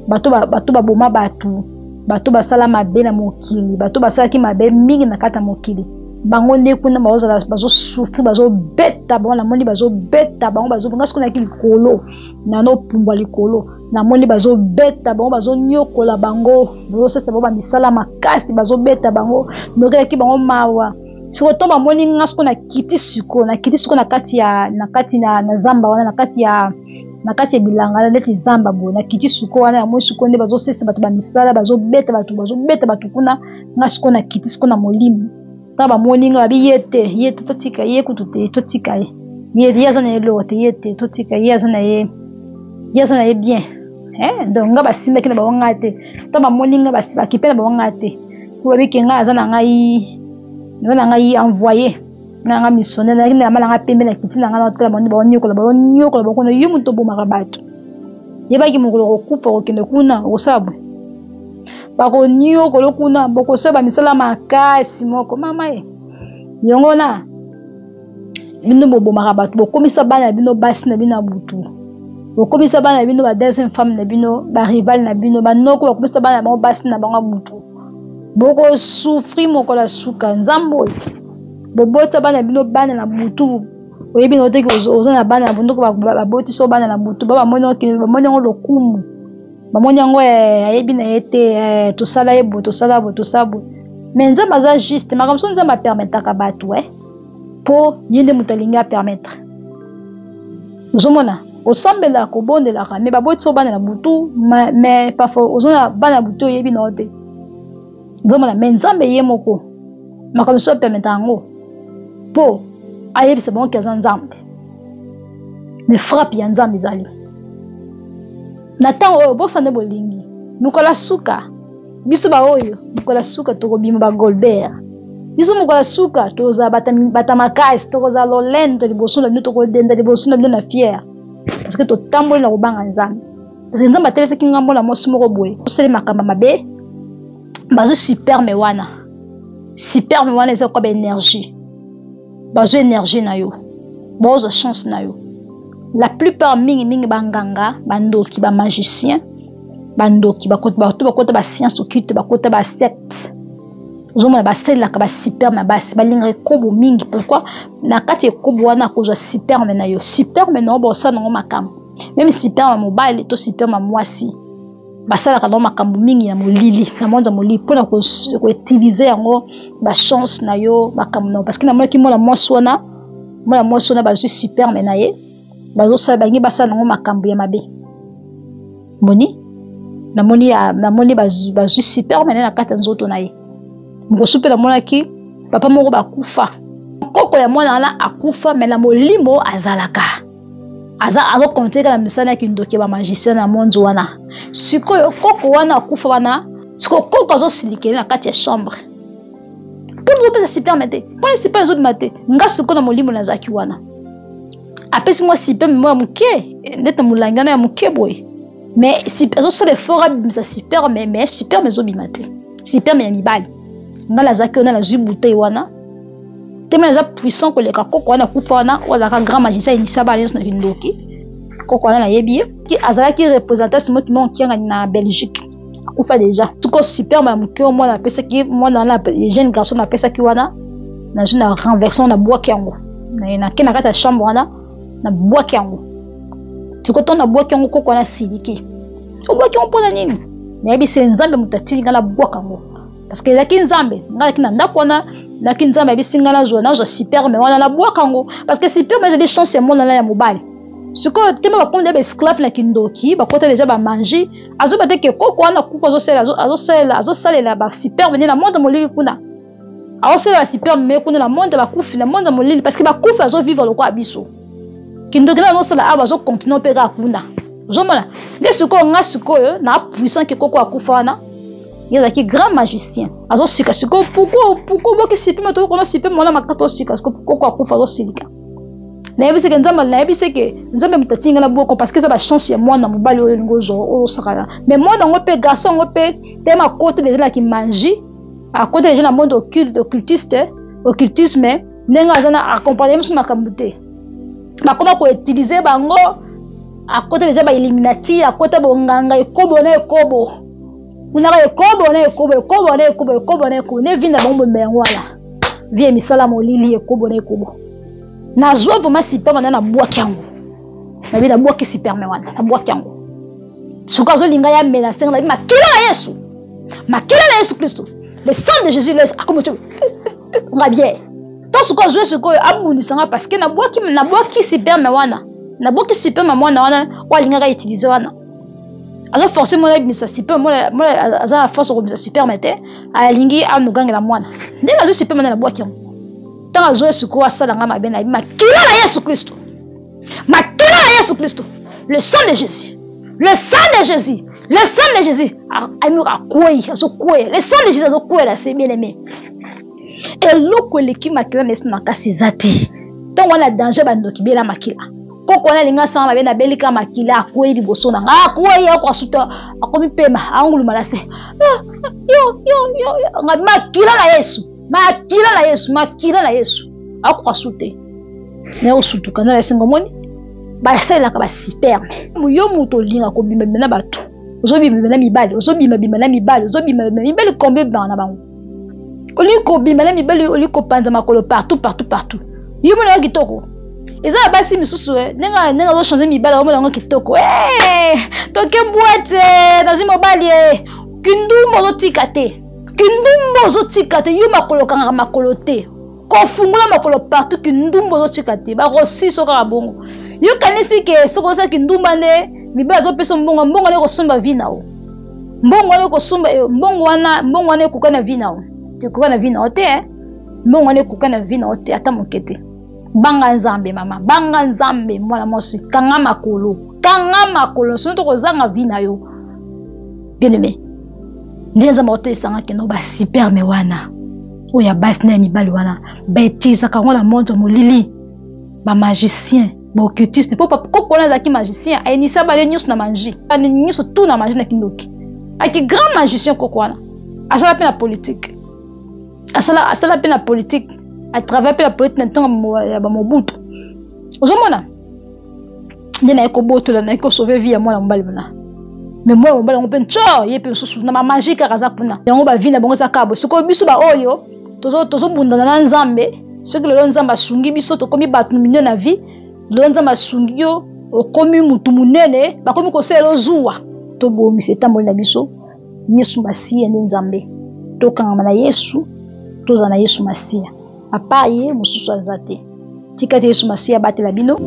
bato bato baboma bato, bato basala mabe na mokili, bato basalaki mabe mingi na kati ya mokili. Bango nde kuna bazozala, bazosouffrir, bazobeta bango, namoni bazobeta bango, bazobonga sikoyo nayaki likolo. Nano pumbwa likolo, namoni bazobeta bango, bazonyokola bango, bazosesa bango bamisala makasi, bazobeta bango, nokelaki bango mawa. Sikoyo ntango bamoni nga sikoyo nakiti sikoyo, nakiti sikoyo na kati ya, na kati na, na zamba wana, na kati ya, na kati ya bilanga neti zamba boye, nakiti sikoyo wana, namoni sikoyo nde bazosesa bato bamisala, bazobeta bato, bazobeta bato kuna. Nga sikoyo nakiti sikoyo na molimo. Ntango bamoni nga babi ye te, ye te, totika ye kutu te, totika ye, ye, ye aza na ye eloko te, ye te, totika ye, aza na ye, ye aza na ye bien. Eh, donc nga basimbaki na bango nga te. Ntango bamoni nga bakipe na bango nga te, po babi ke nga aza na ngai, naza na ngai envoyé, nga nga missionnaire, nazalaki na elamba na nga pembe, na kiti na nga, natala bango, banyokola, banyokola bango kuna. Yo moto obomaka bato, yebaki mokolo okokufa, okokende kuna, okosala boye, bakonyokolo kuna, bokosala bamisala makasi moko. Mama ye yango na bino bobomaka bato, bokomisa bana na bino basi na bino ya butu, bokomisa bana na bino ba deuxième femme na bino, ba rival na bino, banoko bakomisa bana na bango basi na bango ya butu. Bokosufri mokolo ya suka. Nzambe oyo bobota bana na bino bana na butu, oyebi na oteki oza na bana na butu, babotisi yo bana na butu, ba bamoni yango lokumu, bamoni yango ayebi na ye te, tosala ye boye, tosala boye, tosala boye. Mais Nzambe aza juste, makambo mosusu Nzambe apermetaka bato, po ye nde moto alingi apermettre. Ozomona osambelaka, kobondelaka, mais babotisi yo bana na butu, mais parfois oza na bana na butu oyebi na yo te. Ozomona, mais Nzambe ye moko makambo mosusu apermetaka yango po ayebisa bango ke aza Nzambe. Mais frappe ya Nzambe ezali na ntango oyo bosa nde bolingi mokolo ya suka. Biso baoyo mokolo ya suka tokobima ba Golbert, biso mokolo ya suka tokozala bata makasi, tokozala lolendo liboso na bino, tokodenda liboso na bino na fiere, parce que totamboli na kobanga Nzambe. Parce que Nzambe atelesaki ngambo na mwasi moko boye, osali makambo mabe, bazo superme wana, superme wana eza kwa ba énergie, bazo énergie na yo, bazo chance na yo. La plupart mingi mingi banganga, bandoki, ba magicien, bandoki, bato bakota ba science occulte, bakota ba secte. Ozomona basalelaka ba superme ya basi, balingaka ekobo mingi. Pourquoi? Na kati ya ekobo wana akozwa superme na yo, superme na yo bosala nango makambo. Même superme ya mobali to superme ya mwasi, basalaka nango makambo mingi ya molili, na mwanza molili, mpona koutilize yango ba chance na yo, makambo na yo. Parce que namonaki mwana mwasi wana, mwana mwasi wana bazwi superme na ye, bazosala, balingi basala nango makambo ya mabe. Moni, namoni, namoni bazwi superme na ye na kati ya nzoto na ye. Mokosu mpe namonaki papa moko bakufa, koko ya mwana wana akufa, mais na molimo azalaka, aza azokontinue kaka na misala ya kindoki ya bamagicien na monzi wana. Sikoyo koko wana akufa wana, sikoyo koko azosilikele na kati ya chambre mpo tozopesa superme te, mpona superme ezobima te. Nga sikoyo na molimo nazalaki wana, apesi mwa superme moko ya moke, ndete molangi wana ya moke boye, mais azosala effort abimisa superme, mais superme ezobima te, superme ya mibali. Nga nazalaki wana, nazwi bouteille wana te, mais naza puissant koleka koko wana akufa wana, oyo azalaka grand magicien, ayinisa bana nyonso na kindoki. Koko wana nayebi ye, azalaki représentant Simon Kimbangu Kiangani na Belgique, akufa déjà. Sikoyo superme ya moke oyo mwana apesaki, mwana wana jeune garçon napesaki wana, nazwi na renversement, nabwaki yango, nake na kati ya chambre wana, nabwaki yango. Sikoyo ntango nabwaki yango, koko wana asiliki, obwaki yango mpona nini? Nayebi se Nzambe moto atindi ngai nabwaka yango, parce que ezalaki Nzambe. Ngai nazalaki na ndako wana, naki Nzambe ayebisi ngai nazwa superme wana, nabwaka yango, parce que superme ezali chance ya mwana na ya mobali. Sikoyo tema bakomi deja ba esclave na kindoki, bakota deja ba magie, azoba te ke koko wana kuku azosalela ba superme nde na monde molili kuna, azosalela ba superme me kuna na monde bakufi, na monde molili, parce que bakufi azovivre lokola biso. Kindoki na azosala awa, azocontinue mpe kaka kuna. Ozomona nde sikoyo nga sikoyo na puissant ke koko akufa wana, ye azalaki grand magicien, azosika sikoyo. Pourquoi, pourquoi oboki superme? Tokokona superme wana makasi, tosika sikoyo, koko akufa azosilika. Nayebisi ke Nzambe, nayebisi ke Nzambe moto atindi ngai na boko parce que eza ba chance ya mwana mobali oyo olingi ozwa osakana. Mais mwana yango mpe garçon yango mpe tellement akota deja na kimanji, akota deja na monde occulte, occultiste, occultisme, ndenge aza na accompagner biso makambo te. Bakoma ko utiliser bango, akota deja ba illuminati, akota bonganga, ekobo na ekobo. Kunaka ekobo na ekobo, ekobo na ekobo, ekobo na ekobo. Nde vie na bango mobimba yango wana. Vie ya misala molili, ekobo na ekobo. Nazwa vraiment sperme wana, nabwaki yango. Nabi nabwaki sperme wana, nabwaki yango. Soki azolinga ya menacer nga, nabi makila na Yesu. Makila na Yesu Kristo. Le sang de Jésus, le akomi tio. Nga bien. Tant soki azwe sikoyo abundisa nga parce que nabwaki, nabwaki sperme wana. Nabwaki sperme mwana wana oyo alingaka utiliser wana. Azo forcer mwana abimisa sperme, mwana, mwana aza na force kobimisa sperme te, alingi amogangela mwana. Ndenge azwi sperme wana nabwaki yango. Ntango azwi sikoyo asala nga mabe, nayebi makila na Yesu Kristo. Makila na Yesu Kristo. Le sang de Jésus. Le sang de Jésus. Le sang de Jésus. Ayoka akwei, azokwea. Le sang de Jésus azokwela, c'est bien aimé. Eloko eleki makila na Yesu makasi eza te. Ntango wana danger bandoki bela makila. Koko wana alingi asala mabe, nabeli kaka makila, akwei liboso na nga, akwei, akoasuta, akomi pema, anguluma na se. Ah, yo, yo, yo, yo. Nga makila na Yesu. Makila na Yesu, makila na Yesu. Akoka su te. Na yo sutuka na esengo moni. Basalelaka ba sperme. Yo moto olinga kobima bima na bato. Ozobima na mibali, ozobima bima na mibali, ozobima bima mibali combien bima na bango. Olingi kobima na mibali, olingi kopanza makolo partout partout partout. Yo mona yo kitoko. Eza na basi misusu eh, ndenge ndenge azo changer mibali, omona yango kitoko. Eh, toke boîte, eh, nazi mobali eh. Kindumba ozotika te. Kindumba ozotika te, yo makolo kangaka makolo te. Kofungola makolo partout, kindumba ozotika te. Bakosiso kaka bongo. Yo kanisi ke soki oza kindumba nde mibali azopesa mbongo, mbongo wana ekosomba vie na yo. Mbongo wana ekosomba, eh, mbongo wana, mbongo wana ekoka na vie na yo. Ekoka na vie na yo te, eh. Mbongo wana ekoka na vie na yo te, ata moke te. Banga Nzambe mama, banga Nzambe mwana mwasi, kanga makolo, kanga makolo, sinon tokozanga vie na yo. Bien aimé. Nde Nzambe akotelesanga kendo ba sperme wana oyo ya basi na ya mibali wana bautilisaka yango na monde ya molili, ba magicien, ba occultiste. Po koko wana azalaki magicien, ayenisa bale nyonso na magie, bale nyonso tout na magie na kindoki. Aki grand magicien koko wana, asala pe na politique, asala, asala pe na politique, a travaille pe na politique na ntango ya ba Mobutu. Ozomona nde naye kobotola, naye kosauve vie ya mwana mobali wana. Mais mwana mobali yango mpe nco ye mpe mosusu na bamagie kaka aza kuna. Yango ba vie na bango eza kaka boye. Sikoyo biso ba oyo tozobundana na Nzambe, soki lelo Nzambe asungi biso tokomi bato minene na vie, lelo Nzambe asungi yo okomi mutu munene, bakomi kosalela yo zuwa. Tobongisa etamboli na biso, Yesu Masiya nde Nzambe. Tokangama na Yesu, tozala na Yesu Masiya. Apa ye mosusu aza te. Tika te Yesu Masiya abatela bino.